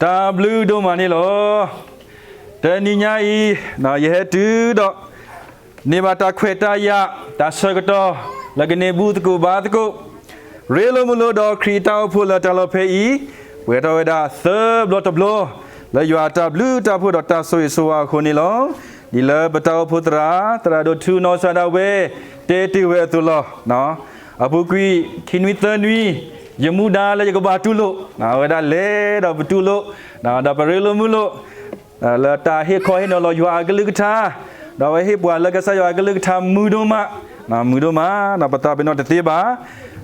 တၢ်ဘျုးဒိၣ်မးန့ၣ်လီၤ. တနံၤညါအံၤ ယဟဲတုၤဒီး န့ၢ်ဘၣ်တၢ်ခွဲးတၢ်ယာ် တၢ်ဆၢကတီၢ် လၢကန့ၢ်ဘူၣ်သကိးဘါသကိး ရ့လိာ်မုာ်လိာ်ဒီးခရံာ်အတၢ်အိၣ်ဖှိၣ်လၢတၢ်လီၢ်ဖဲအံၤ ပှဲၤထီၣ်ဝဲဒၣ်သၢဘျီတဘျီ လၢယွၤအတၢ်ဘျုးတၢ်ဖှိၣ်ဒီးတၢ်ဆိၣ်ဂ့ၤဆိၣ်ဝါအဃိန့ၣ်လီၤ. ဒ်လၢပတၢ်အိၣ်ဖှိၣ်သရၣ် သရၣ်ဒိၣ်ထူနီၢ်စၢ်ဒၣ်ဝဲ တဲတ့ၢ်ဝဲအသိးလီၤ. အပူၤကွံာ် ခံနွံသၢနွံ ယမူဒါလၢယကဘၣ်တူၢ်လိာ် အဝဲဒၣ်လဲၤဒီးပတူၢ်လိာ် ဒီးပရ့လိာ်မုာ်လိာ် လၢတၢ်ဟ့ၣ်ခီဟ့ၣ်နီၤလီၤယွၤအကလုၢ်ကထါ ဒီးအဝဲဟ့ၣ်ပှၤလၢကစၢ်ယွၤအကလုၢ်ကထါမုာ်ဒိၣ်မး, မုာ်ဒိၣ်မး, ပသးပ့ၤနီၣ်တသ့ဘၣ်.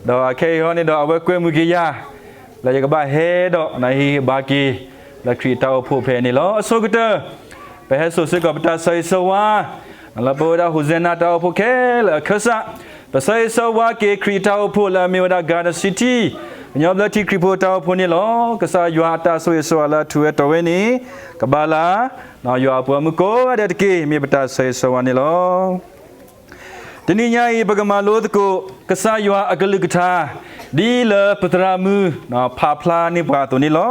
ဒီးအခဲအံၤဟီန့ၣ်ဒီးအဝဲကွဲမုာ်က့ၤယၤ လၢယကဘၣ်ဟဲဒီးဟ့ၣ်ဂံၢ်ဟ့ၣ်ဘါက့ၤ လၢခရံာ်အတၢ်အိၣ်ဖှိၣ်ဖဲန့ၣ်လီၤ. အဆိကတၢၢ် ပဟဲစိာ်စ့ၢ်ကီးပတၢ်ဆၢဂ့ၤဆၢဝါ လၢပဝဲဒၣ် Hosanna တၢ်အိၣ်ဖှိၣ်ခဲလၢာ်အခၢၣ်စး, ပဆၢဂ့ၤဆၢဝါက့ၤခရံာ်အတၢ်အိၣ်ဖှိၣ်လၢအမ့ၢ်ဝဲဒၣ် Garden City ကညီဘျၢထံခရံာ်ဖိတၢ်အိၣ်ဖှိၣ်န့ၣ်လီၤ. ကစၢ်ယွၤအတၢ်ဆိၣ်ဂ့ၤဆိၣ်ဝါလၢအထူးဝဲတီၤဝဲန့ၣ် ကဘၣ်လၢ ယွၤအပှၤမုၣ်ကိးဂၤဒဲးတက့ၢ် မ့ၢ်ပတၢ်ဆၢဂ့ၤဆၢဝါန့ၣ်လီၤ. တနံၤညါအံၤ ပကမၤလိသကိး ကစၢ်ယွၤအကလုၢ်ကထါ ဒ်လၢပသရၣ်မုၣ် ဖးဖျါန့ၢ်ပှၤအသိးန့ၣ်လီၤ.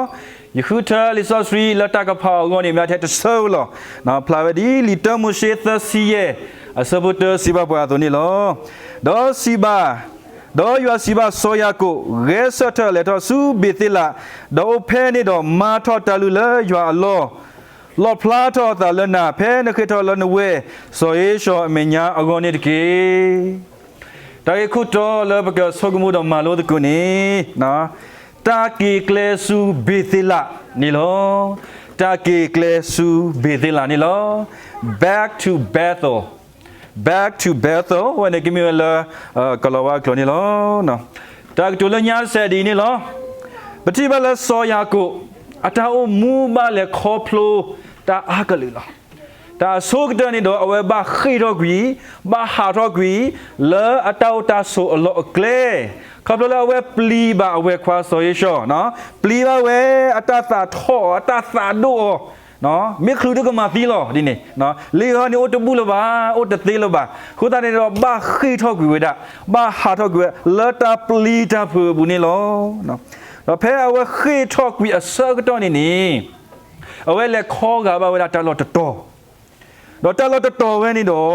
ယဃုထၢလံာ်စီဆှံလၢတၢ်ကဖးအဂီၢ်န့ၣ် မ့ၢ်ထဲတဆၢဧိၤလီၤ. ဖျါဝဲဒ်လံာ်တၢမိၤၡ့သၢဆံယဲၢ် အဆၢဖိတၢစံးဘၣ်ပှၤအသိးန့ၣ်လီၤ. ဒီးစံးဘၣ်, ဒီးယွၤစံးဘၣ်စီၤယၤကိာ်, ဂဲၤဆၢထၢၣ်လဲၤထီၣ်ဆူဘ့ၤသ့လး, ဒီးအိၣ်ဖဲန့ၣ်ဒီးမၤထီၣ်တၢ်လုၢ်လၢယွၤအလီၢ် လီၣ်ဖျါထီၣ်အသးလၢနၤ ဖဲနဃ့ၢ်ထီၣ်လၢနဝဲၢ် စီၤဧ့ၡီၤအမဲာ်ညါအဂီၢ်န့ၣ်တက့ၢ်. တၢ်ဂ့ၢ်ခိၣ်တီလၢပကဆိကမိၣ်ဒီးမၤလိသကိးန့ၣ် တၢ်က့ၤကျဲဆူဘ့ၤသ့လးန့ၣ်လီၤ. တၢ်က့ၤကျဲဆူဘ့ၤသ့လးန့ၣ်လီၤ. Back to Bethel. Back to Bethel ဝဲန့ၣ်ကမ့ၢ်ဝဲလၢ ကလီၤဝါအကျိာ်န့ၣ်လီၤ. တၢ်ကတိၤလၢညါတစဲးဒ်အံၤန့ၣ်လီၤ. ပထံၣ်ဘၣ်လၢစီၤယၤကိာ် အတၢ်အိၣ်မူဘၣ်လဲၤခီဖျိတၢ်အါကလုာ်လီၤ. တၢ်အဆိကတၢၢ်န့ၣ်ဒီး အဝဲဘၣ်ဃ့ၢ်ထီၣ်ကွံာ်, ဘၣ်ဟးထီၣ်ကွံာ် လၢအတၢ်အိၣ်တၢ်ဆိးအလီၢ်အကျဲ, ခီဖျိလၢအဝဲပျံၤဘၣ်အဝဲခွါစီၤဧ့ၡီၤ, ပျံၤဘၣ်ဝဲအတၢ်သးထီၣ်အီၤ, အတၢ်သးဒိၣ်အီၤ, မ့ၢ်ချုးဒုကမၤသံလီၤဒ်န့ၣ်, လံာ်ဂီၢ်န့ၣ်အိၣ်တဘူၣ်လၢၤဘၣ်, အိၣ်တသ့လၢၤဘၣ်, အဃိသတးန့ၣ်ဒီး ဘၣ်ဃ့ၢ်ထီၣ်ကွံာ်ဝဲဒၣ်, ဘၣ်ဟးထီၣ်ကွံာ်ဝဲလၢတၢ်ပျံၤတၢ်ဖုးအပူၤန့ၣ်လီၤ. ဒီးဖဲအဝဲဃ့ၢ်ထီၣ်ကွံာ်အဆၢကတီၢ်န့ၣ်န့ၣ် အဝဲလဲၤခီဂာ်ဘၣ်ဝဲဒၣ်တၢ်လီၢ်တတီၤ, ဒီးတၢ်လီၢ်တတီၤဝဲန့ၣ်ဒီး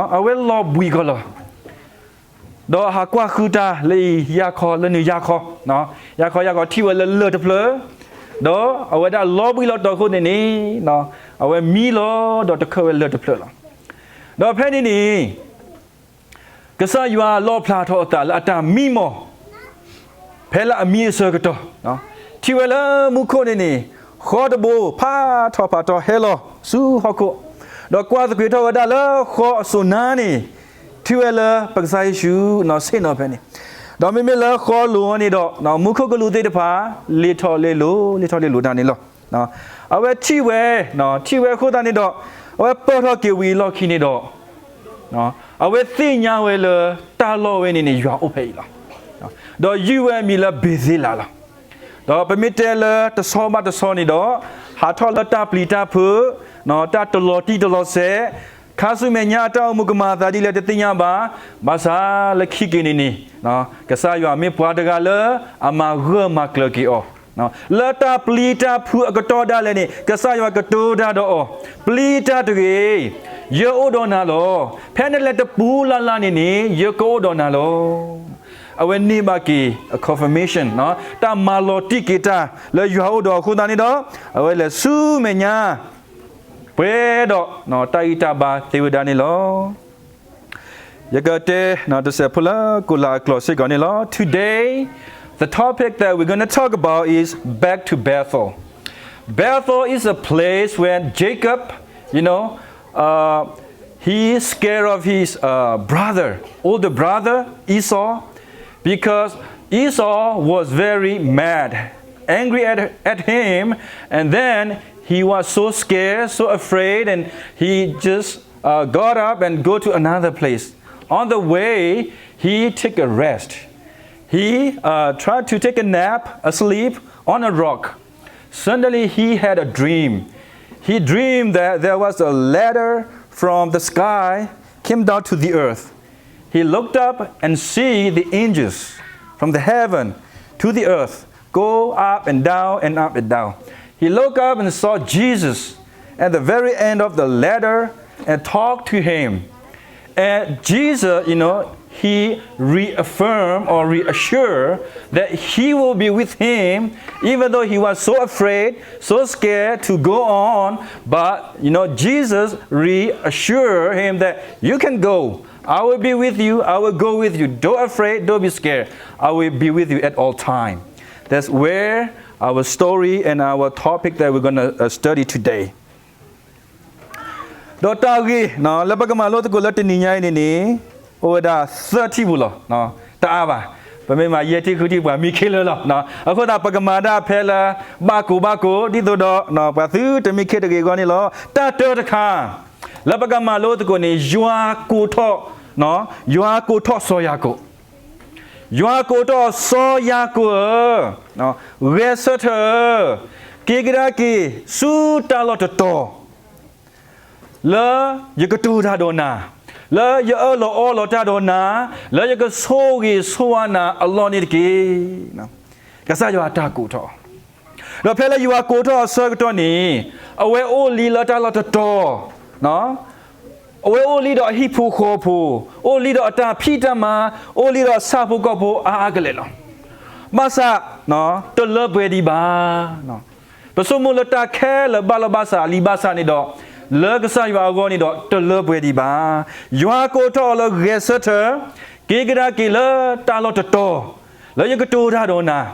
အဝဲလီၤဘှံးကီးလီၤ. ဒီးဟးကွၢ်ဃုတၢ်လၢအံၤ ယၢ်ခီလၢနုာ်ယၢ်ခီ, ယၢ်ခီယၢ်ခီထံၣ်ဝဲလၢလၢၢ်တဖျၢၣ်, ဒီးအဝဲဒၣ်လီၤဘှံးလီၤတီၤအဃိန့ၣ်န့ၣ် အဝဲမံလီၤဒီးတခၢၣ်ဝဲလၢၢ်တဖျၢၣ်လီၤ. ဒီးဖဲန့ၣ်န့ၣ် ကစၢ်ယွၤလီၣ်ဖျါထီၣ်အသးလၢအတၢ်မံမီၢ် ဖဲလၢအမံအဆၢကတီၢ်, ထံၣ်ဝဲလၢမူခိၣ်န့ၣ်န့ၣ် ဃီတဘိဖးထီၣ်ဖးထီဟဲလီၤဆူဟီၣ်ခိၣ်, ဒီးကွၢ်သကွံာ်ထီၣ်ဝဲဒၣ်လၢဃီအစိၤနါန့ၣ် ထံၣ်ဝဲလၢပကစၢ်ယ့ၣ်ၡူးဆ့ၣ်နီၤဖဲန့ၣ်, ဒီးမ့မ့ၢ်လၢဃီလိၤန့ၣ်ဒီး မူခိၣ်ကလူးသ့ၣ်တဖၣ် လ့ၣ်ထီၣ်လ့ၣ်လိၤ လ့ၣ်ထီၣ်လ့ၣ်လိၤတၢ်န့ၣ်လီၤ. အဝဲထံၣ်ဝဲ, ထံၣ်ဝဲအဃိသတးန့ၣ်ဒီး အဝဲပၢၢ်ထီၣ်က့ၤဝံၤအလီၢ်ခံန့ၣ်ဒီး အဝဲသ့ၣ်ညါဝဲလၢတၢ်လီၢ်ဝဲန့ၣ်န့ၣ် ယွၤအိၣ်ဖဲအံၤလီၤ. ဒီးယုၢ်ဝဲအမံၤလၢဘ့ၤသ့လးလီၤ. ဒီးပမ့ၢ်တဲလၢတဆီဘၣ်တဆီန့ၣ်ဒီး ဟးထီၣ်လၢတၢ်ပျံၤတၢ်ဖုး, တၢ်တလီၤတံၢ်တလီၤဆဲး, ခါဆူမဲာ်ညါအတၢ်အိၣ်မူကမၤအသးဒ်လဲၣ်တသ့ၣ်ညါဘၣ်, ဘၣ်ဆၣ်လၢခံက့ၤန့ၣ်န့ၣ် ကစၢ်ယွၤမ့ၢ်ပှၤတဂၤလၢအမၤဂၢၢ်မၤကျၢၤက့ၤအီၤ လၢတၢ်ပျံၤတၢ်ဖုးအကတီၢ်ဒၣ်လဲာ်န့ၣ် ကစၢ်ယွၤကတိၤတၢ်ဒီးအီၤ, ပျံၤတၢ်တဂ့ၤ, ယအိၣ်ဒီးနၤလီၤ. ဖဲနလဲၤတပူၤလၢ်လၢ်န့ၣ်န့ၣ် ယကအိၣ်ဒီးနၤလီၤ. အဝဲန့ၢ်ဘၣ်က့ၤ confirmation တၢ်မၤလီၤတံၢ်က့ၤတၢ်လၢယွၤအိၣ်ဒီးအဃိသတးန့ၣ်ဒီး အဝဲလဲၤဆူမဲာ်ညါ ပှဲၤဒီးတၢ်ဂံၢ်တၢ်ဘါသ့ဝဲဒၣ်န့ၣ်လီၤ. ယကတဲ တစဲးဖိလၢကိးလၢအကျိာ်စ့ၢ်ကီးန့ၣ်လီၤ. Today, the topic that we're gonna talk about is back to Bethel. Bethel is a place where Jacob, you know, uh, he scared of his uh, brother, older brother Esau, because Esau was very mad, angry at, at him, and then he was so scared, so afraid, and he just uh, got up and go to another place. On the way, he take a rest. He uh, tried to take a nap, asleep on a rock. Suddenly, he had a dream. He dreamed that there was a ladder from the sky came down to the earth. He looked up and see the angels from the heaven to the earth go up and down and up and down. He looked up and saw Jesus at the very end of the ladder and talked to him. And Jesus, you know, he reaffirmed or reassured that he will be with him, even though he was so afraid, so scared to go on. But, you know, Jesus reassured him that you can go. I will be with you. I will go with you. Don't afraid. Don't be scared. I will be with you at all time. That's where our story and our topic that we're going to uh, study today. ဒီးတၢ်ဂ့ၢ်လၢပကမၤလိသကိးလၢတနံၤညါအံၤန့ၣ်န့ၣ် အိၣ်ဝဲဒၣ်သၢထံၣ်ပူၤလီၤ. တအါဘၣ်, ပမ့ၢ်မၤယဲၢ်ထံၣ်ဃုထံၣ်ပှၤမံခ့လၢာ်လီၤ. အဃိသတးပကမၤဒၣ်ဖဲလၢ ဘၣ်ကိးဘၣ်ကိး ဒ်သိးဒီး ပှၤသုတမံခ့တဂ့ၤအဂီၢ်န့ၣ်လီၤ. တၢ်တၢတခါ လၢပကမၤလိသကိးန့ၣ် ယွၤကိးထီၣ်, ယွၤကိးထီၣ်စီၤယၤကိာ် ယွၤကိးထီၣ်စီၤယၤကိာ်ဧၢ, ဂဲၤဆၢထၢၣ်ဧၢ, က့ၤကဒါက့ၤဆူတၢ်လီၢ်တတီၤ လၢယကတိၤတၢ်ဒီးနၤ, လၢယအၢၣ်လီၤအီလီၤတၢ်ဒီးနၤ, လၢယကဆိၣ်ဂ့ၤဆိၣ်ဝါနၤအလီၢ်န့ၣ်တက့ၢ်. ကစၢ်ယွၤအတၢ်ကိးထီၣ် ဒီးဖဲလၢယွၤကိးထီၣ်အဆၢကတီၢ်န့ၣ် အဝဲအိၣ်လံလၢတၢ်လီၢ်တတီၤ, အဝဲအိၣ်လံဒီးအဟံၣ်ဖိဃီဖိ, အိၣ်လံဒီးအတၢ်ဖံးတၢ်မၤ, အိၣ်လံဒီးအဆၣ်ဖိကီၢ်ဖိအါအါကလဲာ်လီၤ. ဘၣ်ဆၣ် တလၢပှဲၤဒံးဘၣ်. ပဆိကမိၣ်လၢတၢ်ခဲလၢာ်ဘၣ်လီၤဘၣ်ဆၣ်လံဘၣ်ဆၣ်န့ၣ်ဒီး လၢကစၢ်ယွၤအဂီၢ်န့ၣ်ဒီး တလၢပှဲၤဒံးဘၣ်. ယွၤကိးထီၣ်အီၤလၢဂဲၤဆၢထၢၣ်, က့ၤကဒါက့ၤလၢတၢ်လီၢ်တတီၤ လၢယကတိၤတၢ်ဒီးနၤ,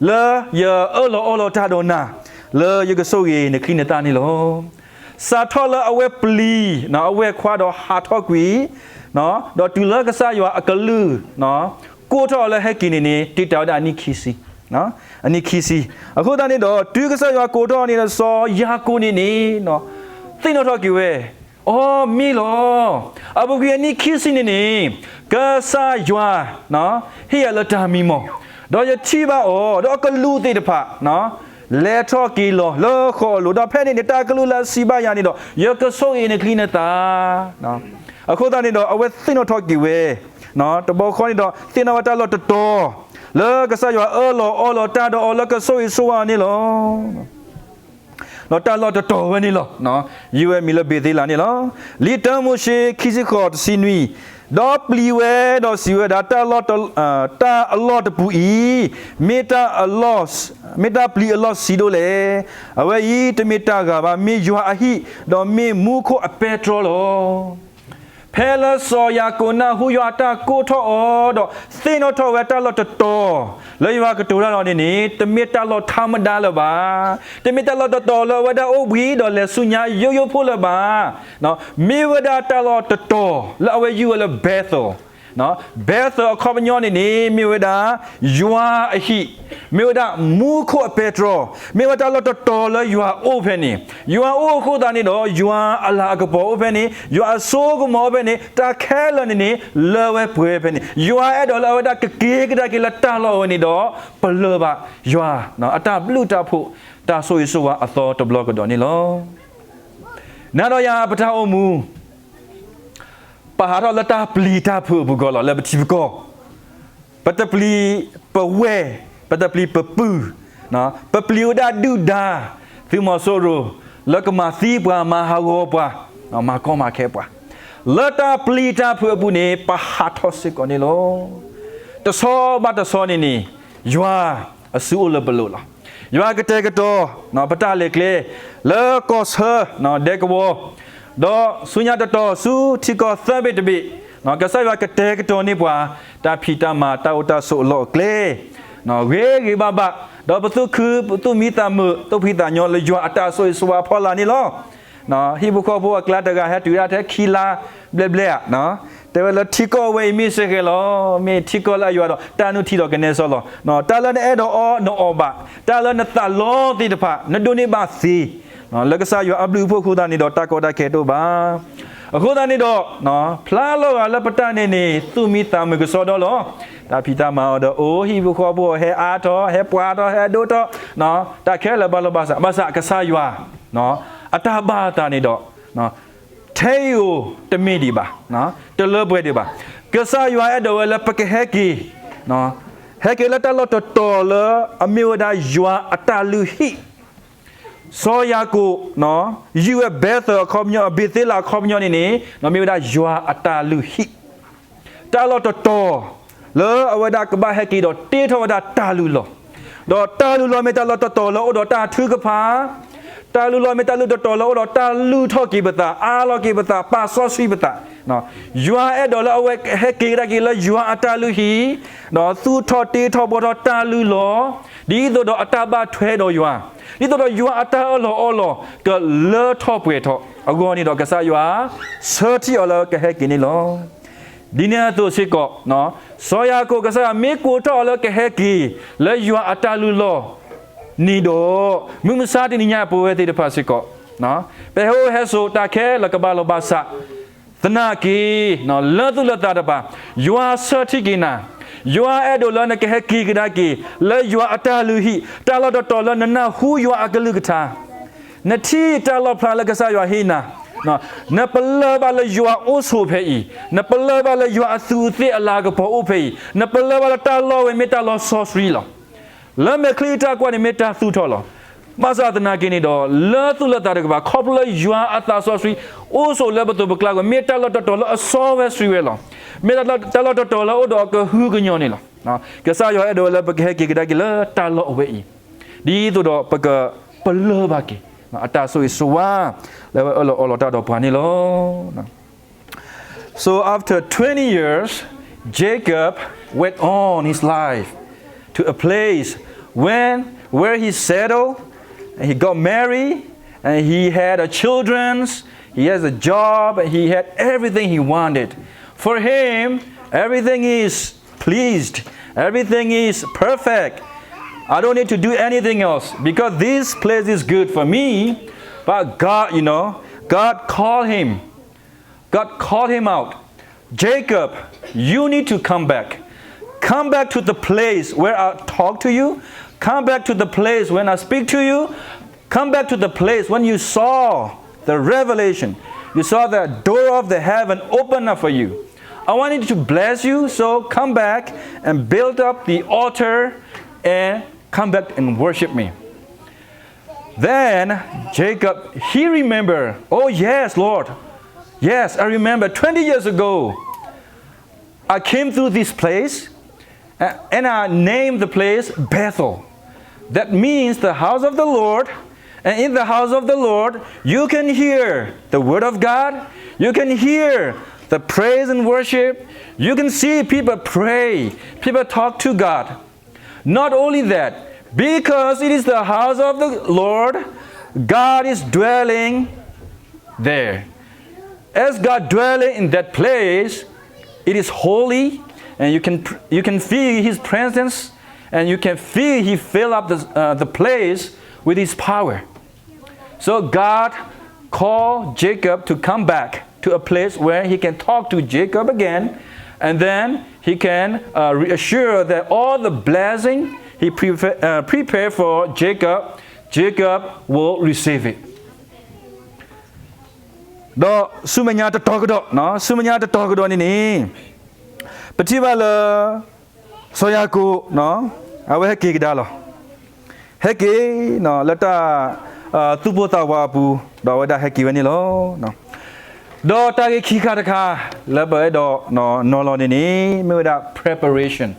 လၢယအၢၣ်လီၤအီလီၤတၢ်ဒီးနၤ, လၢယကဆိၣ်ဂ့ၤနချံနသၣ်န့ၣ်လီၤ. စးထီၣ်လၢအဝဲပျံၤ အဝဲၢ်ခွါဒီးဟးထီၣ်ကွံာ်, ဒီးတုၤလၢကစၢ်ယွၤအကလုၢ် ကိးထီၣ်အီၤလၢဟဲက့ၤန့ၣ်န့ၣ် တ့ၢ်တၢ်ဝဲဒၣ်အနံၣ်ခံဆံ, အနံၣ်ခံဆံ. အဃိသတးန့ၣ်ဒီး တုၤကစၢ်ယွၤကိးထီၣ်န့ၣ်ဒီး စီၤယၤကိာ်န့ၣ်န့ၣ် သ့ၣ်နီၣ်ထီၣ်က့ၤဝဲ, အိ မ့ၢ်လီၤ. အပူၤကွံာ်အနံၣ်ခံဆံန့ၣ်န့ၣ် ကစၢ်ယွၤ ဟ့ၣ်ယၤလၢတၢ်မံမီၢ်, ဒီးယထံၣ်ဘၣ်အီၤ, ဒီးအကလူးသ့ၣ်တဖၣ် လဲၤထီၣ်က့ၤလီၤလၢဃီအလိၤ, ဒီးဖဲန့ၣ်န့ၣ် တၢ်ကလုၢ်လၢအစံးဘၣ်ယၤန့ၣ်ဒီး ယကဆိၣ်ဂ့ၤနချံနသၣ်. အဃိသတးန့ၣ်ဒီး အဝဲသ့ၣ်နီၣ်ထီၣ်က့ၤဝဲ, တဘျီဃီန့ၣ်ဒီး သ့ၣ်နီၣ်ဝဲတၢ်လီၢ်တတီၤ လၢကစၢ်ယွၤအၢၣ်လီၤအီလီၤတၢ်ဒီးအီၤလၢကဆိၣ်ဂ့ၤဆိၣ်ဝါအီၤန့ၣ်လီၤ. ဒီးတၢ်လီၢ်တတီၤဝဲန့ၣ်လီၤ. ယုၢ်ဝဲမံၤလၢဘ့ၤသ့လးန့ၣ်လီၤ. လံာ်တၢမိၤၡ့ ခံဆံဃိး တဆံနွံ, ဒီးပျံၤဝဲဒီးစံးဝဲဒၣ်, တၢ်လီၢ်တ, တၢ်အလီၢ်တပူၤအံၤ မ့ၢ်တၢ်အလီၢ်, မ့ၢ်တၢ်ပျံၤအလီၢ်ဆံးဒိၣ်လဲၣ်. အဝဲအံၤတမ့ၢ်တၢ်ဂၤဘၣ်, မ့ၢ်ယွၤအဟံၣ်, ဒီးမ့ၢ်မူခိၣ်အပဲတြီလီၤ. ဖဲလၢစီၤယၤကိာ်နၢ်ဟူယွၤအတၢ်ကိးထီၣ်အီၤဒီး သ့ၣ်နီၣ်ထီၣ်ဝဲတၢ်လီၢ်တတီၤ လၢယွၤကတိၤတၢ်လီၤန့ၣ်န့ၣ် တမ့ၢ်တၢ်လီၢ်ထါမဒါလၢၤဘၣ်. တမ့ၢ်တၢ်လီၢ်တတီၤလၢအဝဲဒၣ်အိၣ်ဘှံးဒီးလဲၤဆူညါယိယိဖိလၢၤဘၣ်. မ့ၢ်ဝဲဒၣ်တၢ်လီၢ်တတီၤလၢအဝဲယုၢ်ဝဲလၢ Bethel, Bethel အခီပညီန့ၣ်န့ၣ် မ့ၢ်ဝဲဒၣ် ယွၤအဟံၣ်, မ့ၢ်ဝဲဒၣ်မူခိၣ်အပဲတြီ, မ့ၢ်ဝဲတၢ်လီၢ်တတီၤလၢယွၤအိၣ်ဖဲန့ၣ်, ယွၤအိၣ်အဃိသတးန့ၣ်ဒီး ယွၤအလၤအကပီၤအိၣ်ဖဲန့ၣ်, ယွၤအစိကမီၤအိၣ်ဖဲန့ၣ်, တၢ်ခဲလၢာ်န့ၣ်န့ၣ် လၢဝဲပှဲၤဖဲန့ၣ်, ယွၤအဲၣ်ဒိးလၢအဝဲဒၣ်ကက့ၤကဒါက့ၤလၢတၢ်လီၢ်ဝဲန့ၣ်ဒီး ပလၢၢ်ဘၣ်ယွၤ အတၢ်ဘျုးတၢ်ဖှိၣ် တၢ်ဆိၣ်ဂ့ၤဆိၣ်ဝါအသီတဘျီကဒီးန့ၣ်လီၤ. နၤဒီးယၤပတၢ်အိၣ်မူ ပဟးထီၣ်လၢတၢ်ပျံၤတၢ်ဖုးအပူၤကီၢ်လီၤ. လၢပထံပကီၢ် ပတပျံၤပဝဲၢ်, ပတပျံၤပပုၢ်, ပပျံၤဝဲဒၣ်ဒုၣ်ဒါ သုးမီၤစိရိၤ လၢကမၤသံပှၤ မၤဟးဂီၤပှၤ, မၤကီမၤခဲပှၤ, လၢတၢ်ပျံၤတၢ်ဖုးအပူၤန့ၣ် ပဟးထီၣ်စ့ၢ်ကီးန့ၣ်လီၤ. တဆီဘၣ်တဆီန့ၣ်န့ၣ် ယွၤအစုအိၣ်လၢပလိၤလီၤ. ယွၤကတဲာ်ကတီၤ ပတၢ်လဲၤကျဲ လၢကီၢ်ဆၢ ဒဲကဝီၤ ဒီးဆူညါတတီၤဆူထံကီၢ်သၢဘ့ၣ်တဘ့ၣ်, ကစၢ်ယွၤကတဲာ်ကတီၤန့ၢ်ပှၤ တၢ်ဖံးတၢ်မၤ တၢ်အိၣ်တၢ်ဆိးအလီၢ်အကျဲ ဂ့ၤဂ့ၤဘၣ်ဘၣ်, ဒီးပသူၣ်ခု ပသူၣ်မံသးမုာ် သူၣ်ဖှံသးညီလၢယွၤအတၢ်ဆိၣ်ဂ့ၤဆိၣ်ဝါအဖီလာ်န့ၣ်လီၤ. ဟံၣ်ဖိဃီဖိအကျါတဂၤဟဲတုၤဒၣ်ထဲခံလါဘျဲၣ်ဘျဲၣ်ဧါ, တဲဝဲလၢထံကီၢ်ဝဲအံၤမ့ၢ်စ့ၢ်ကီးလီၤ, မ့ၢ်ထံကီၢ်လၢအယွၤဒီး တၢ်နုၢ်ထံဒီးကနဲစီလီၤ. တၢ်လၢနအဲၣ်ဒိးအီနအီၣ်ဘၣ်, တၢ်လၢနသးလီသ့ၣ်တဖၣ် နဒိးန့ၢ်ဘၣ်သ့, လၢကစၢ်ယွၤအဘျုးအဖှိၣ်အဃိသတးန့ၣ်ဒီး တၢ်ကီတၢ်ခဲတအိၣ်ဘၣ်. အဃိသတးန့ၣ်ဒီး ဖျါလီၤဂာ်လၢပတၢ်န့ၣ်န့ၣ် သူၣ်မံသးမုာ်ကစီဒီလီၤ. တၢ်ဖံးတၢ်မၤအီၤဒီး အိၣ်ဟံၣ်ဖိဃီဖိအီၤ ဟဲအါထီၣ် ဟဲပှဲၤထီၣ် ဟဲဒိၣ်ထီၣ်, တၢ်ခဲလၢာ်ဘၣ်လီၤဘၣ်စး, ဘၣ်ဆၣ်ကစၢ်ယွၤ အတၢ်ဘၣ်အသးန့ၣ်ဒီး ထဲအံၤအိၣ်တမ့ၢ်ဒံးဘၣ်, တလၢပှဲၤဒံးဘၣ်. ကစၢ်ယွၤအဲၣ်ဒိးဝဲလၢပကဟဲက့ၤ, ဟဲက့ၤလၢတၢ်လီၢ်တတီၤလၢအမ့ၢ်ဝဲဒၣ်ယွၤအတၢ်လုၢ်ဟံၣ် စီၤယၤကိာ် ယုၢ်ဝဲဘဲသၢၣ်အခီပညီ ဘ့ၤသ့လးအခီပညီန့ၣ်န့ၣ် မ့ၢ်ဝဲဒၣ်ယွၤအတၢ်လုၢ်ဟံၣ် တၢ်လီၢ်တတီၤ လၢအဝဲဒၣ်ကဘၣ်ဟဲက့ၤဒီးတ့ထီၣ်ဝဲဒၣ်တၢ်လုၢ်လီၢ်, ဒီးတၢ်လုၢ်လီၢ်မ့ၢ်တၢ်လီၢ်တတီၤလၢအအိၣ်ဒီးတၢ်ထုကဖၣ်, တၢ်လုၢ်လီၢ်မ့ၢ်တၢ်လုၢ်တတီၤလၢအအိၣ်ဒီးတၢ်လုၢ်ထီၣ်က့ၤပသး အၢၣ်လီၤက့ၤပသး ပာ်စီဆှံပသး, ယွၤအဲၣ်ဒိးလၢအဝဲဟဲက့ၤကဒါက့ၤလၢယွၤအတၢ်လုၢ်ဟံၣ်, ဒီးသူၣ်ထီၣ်တ့ထီၣ်ဘှီထီၣ်တၢ်လုၢ်လီၢ်, ဒ်သိးဒီးအတၢ်ဘၣ်ထွဲဒီးယွၤ, ဒ်သိးဒီးယွၤအတၢ်အၢၣ်လီၤအီလီၤ ကလၢထီၣ်ပှဲၤထီၣ်အဂီၢ်န့ၣ်ဒီး ကစၢ်ယွၤဆၢထံၣ်အီၤလၢကဟဲက့ၤန့ၣ်လီၤ. ဒ်န့ၣ်အသိးစ့ၢ်ကီး စီၤယၤကိာ် ကစၢ်ယွၤမ့ၢ်ကိးထီၣ်အီၤလၢကဟဲက့ၤ လၢယွၤအတၢ်လုၢ်လီၢ်န့ၣ်ဒီး မုၢ်မဆါတနံၤညါပဝဲသ့ၣ်တဖၣ်စ့ၢ်ကီး ပဟဲအိၣ်ဟဲဆိးတၢ်ခဲလၢာ်ကဘၣ်လီၤဘၣ်စး သနာ်က့ လၢသူၣ်လၢသးတဖၣ် ယွၤဆၢထံၣ်က့ၤနၤ, ယွၤအဲၣ်ဒိးလၢနကဟဲက့ၤကဒါက့ၤ လၢယွၤအတၢ်လုၢ်ဟံၣ် တၢ်လီၢ်တတီၤလၢနနၢ်ဟူယွၤအကလုၢ်ကထါ, နထံၣ်တၢ်လီၣ်ဖျါလၢကစၢ်ယွၤဟ့ၣ်နၤ, နပလၢၢ်ဘၣ်လၢယွၤအိၣ်ဆိးဖဲအံၤ, နပလၢၢ်ဘၣ်လၢယွၤအသူးအသ့ၣ်အလၤကပီၤအိၣ်ဖဲအံၤ, နပလၢၢ်ဘၣ်လၢတၢ်လီၢ်ဝဲမ့ၢ်တၢ်လီၢ်စီဆှံလီၤ. လၢမဲာ်ချံအတၢ်ကွၢ်န့ၣ်မ့ၢ်တၢ်သူၣ်ထီၣ်လီၤ. ဘၣ်ဆၣ်သနာ်က့န့ၣ်ဒီး လၢသူၣ်လၢသးတကပၤ ခီဖျိလၢယွၤအသးစီဆှံ အိၣ်ဆိးလၢပသိးပကျါကွံာ် မ့ၢ်တၢ်လီၢ်တတီၤလၢအစီဝဲဆှံဝဲလီၤ. မ့ၢ်တၢ်လီၢ်တတီၤလၢအအိၣ်ဒီးအကဟုကညီၤန့ၣ်လီၤ. ကစၢ်ယွၤအဲၣ်ဒိးလၢပကဟဲက့ၤကဒါက့ၤလၢတၢ်လီၢ်အဝဲအံၤ ဒ်သိးဒီးပကပလၢၢ်ဘၣ်က့ၤ အတၢ်ဆိၣ်ဂ့ၤဆိၣ်ဝါ လၢအဝဲအၢၣ်လီၤအီလီၤတၢ်ဒီးပှၤန့ၣ်လီၤ. So after twenty years, Jacob went on his life to a place when where he settled, and he got married, and he had a children, he has a job, and he had everything he wanted. For him, everything is pleased, everything is perfect. I don't need to do anything else because this place is good for me. But God, you know, God called him God called him out. Jacob, you need to come back. Come back to the place where I talk to you. Come back to the place when I speak to you. Come back to the place when you saw the revelation. You saw the door of the heaven open up for you. I wanted to bless you, so come back and build up the altar and come back and worship me. Then Jacob, he remembered, oh yes, Lord, yes, I remember twenty years ago, I came through this place and I named the place Bethel. That means the house of the Lord. And in the house of the Lord, you can hear the word of God. You can hear the praise and worship. You can see people pray, people talk to God. Not only that, because it is the house of the Lord, God is dwelling there. As God dwelling in that place, it is holy, and you can you can feel His presence, and you can feel He fill up the uh, the place with His power. So God called Jacob to come back to a place where he can talk to Jacob again, and then he can uh, reassure that all the blessing he pre- uh, prepared for Jacob, Jacob will receive it. ဒီးဆူမဲာ်ညါတတီၤကဒီး, ဆူမဲာ်ညါတတီၤကဒီးန့ၣ်န့ၣ်, ပထံၣ်ဘၣ်လၢ စီၤယၤကိာ် အဝဲဟဲက့ၤကဒါလီၤ. ဟဲက့ၤ လၢတၢ် သူၣ်ပိၢ်သးဝးအပူၤ, ဒီးအဝဲဒၣ်ဟဲက့ၤဝဲန့ၣ်လီၤ. ဒီးတၢ်ဂ့ၢ်ခံခါတခါ လၢပအဲၣ်ဒိးနီၤလီၤန့ၣ်န့ၣ် မ့ၢ်ဝဲဒၣ် preparation,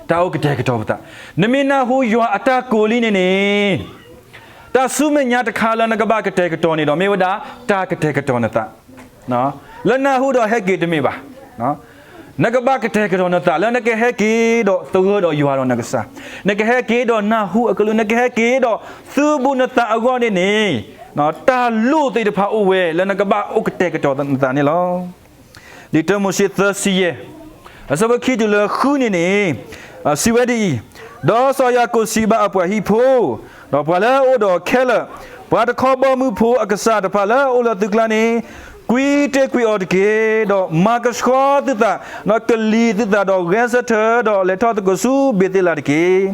တၢ်အိၣ်ကတဲာ်ကတီၤပသး. နမ့ၢ်နၢ်ဟူယွၤအတၢ်ကိးလံန့ၣ်န့ၣ်, တၢ်ဆူမဲာ်ညါတခါလၢနကဘၣ်ကတဲာ်ကတီၤန့ၣ်ဒီး မ့ၢ်ဝဲဒၣ်တၢ်ကတဲာ်ကတီၤနသး လၢနၢ်ဟူဒီးဟဲက့ၤတမ့ၢ်ဘၣ်. နကဘၣ်ကတဲာ်ကတီၤနသးလၢနကဟဲက့ၤဒီးသဂၢၢ်ဒီးယွၤဒီးနကစၢ်, နကဟဲက့ၤဒီးနၢ်ဟူအကလုၢ်, နကဟဲက့ၤဒီးသုးဘူးနသးအဂီၢ်န့ၣ်န့ၣ်, တၢ်လိၣ်သ့ၣ်တဖၣ်အိၣ်ဝဲလၢနကဘၣ်အိၣ်ကတဲာ်ကတီၤနသးန့ၣ်လီၤ. လံာ်တၢမိၤၡ့သၢဆံယဲၢ်, အဆၢဖိခံတုၤလၢဃုန့ၣ်န့ၣ်, စံးဝဲဒ်အံၤ, ဒီးစီၤယၤကိာ်စံးဘၣ်အပှၤဟံၣ်ဖိ, ဒီးပှၤလၢအအိၣ်ဒီးခဲလၢာ်, ပှၤတခီဘီမုၢ်ဖိအကစၢ်တဖၣ်လၢအအိၣ်လၢသုကျါန့ၣ်, ကွံတ့ၢ်ကွံအီၤတက့ၢ်, ဒီးမၤကဆှီသုသး, ဒီးကလံၤသုသး, ဒီးလဲၤထီၣ်သကိးဆူဘ့ၤသ့လးတက့ၢ်.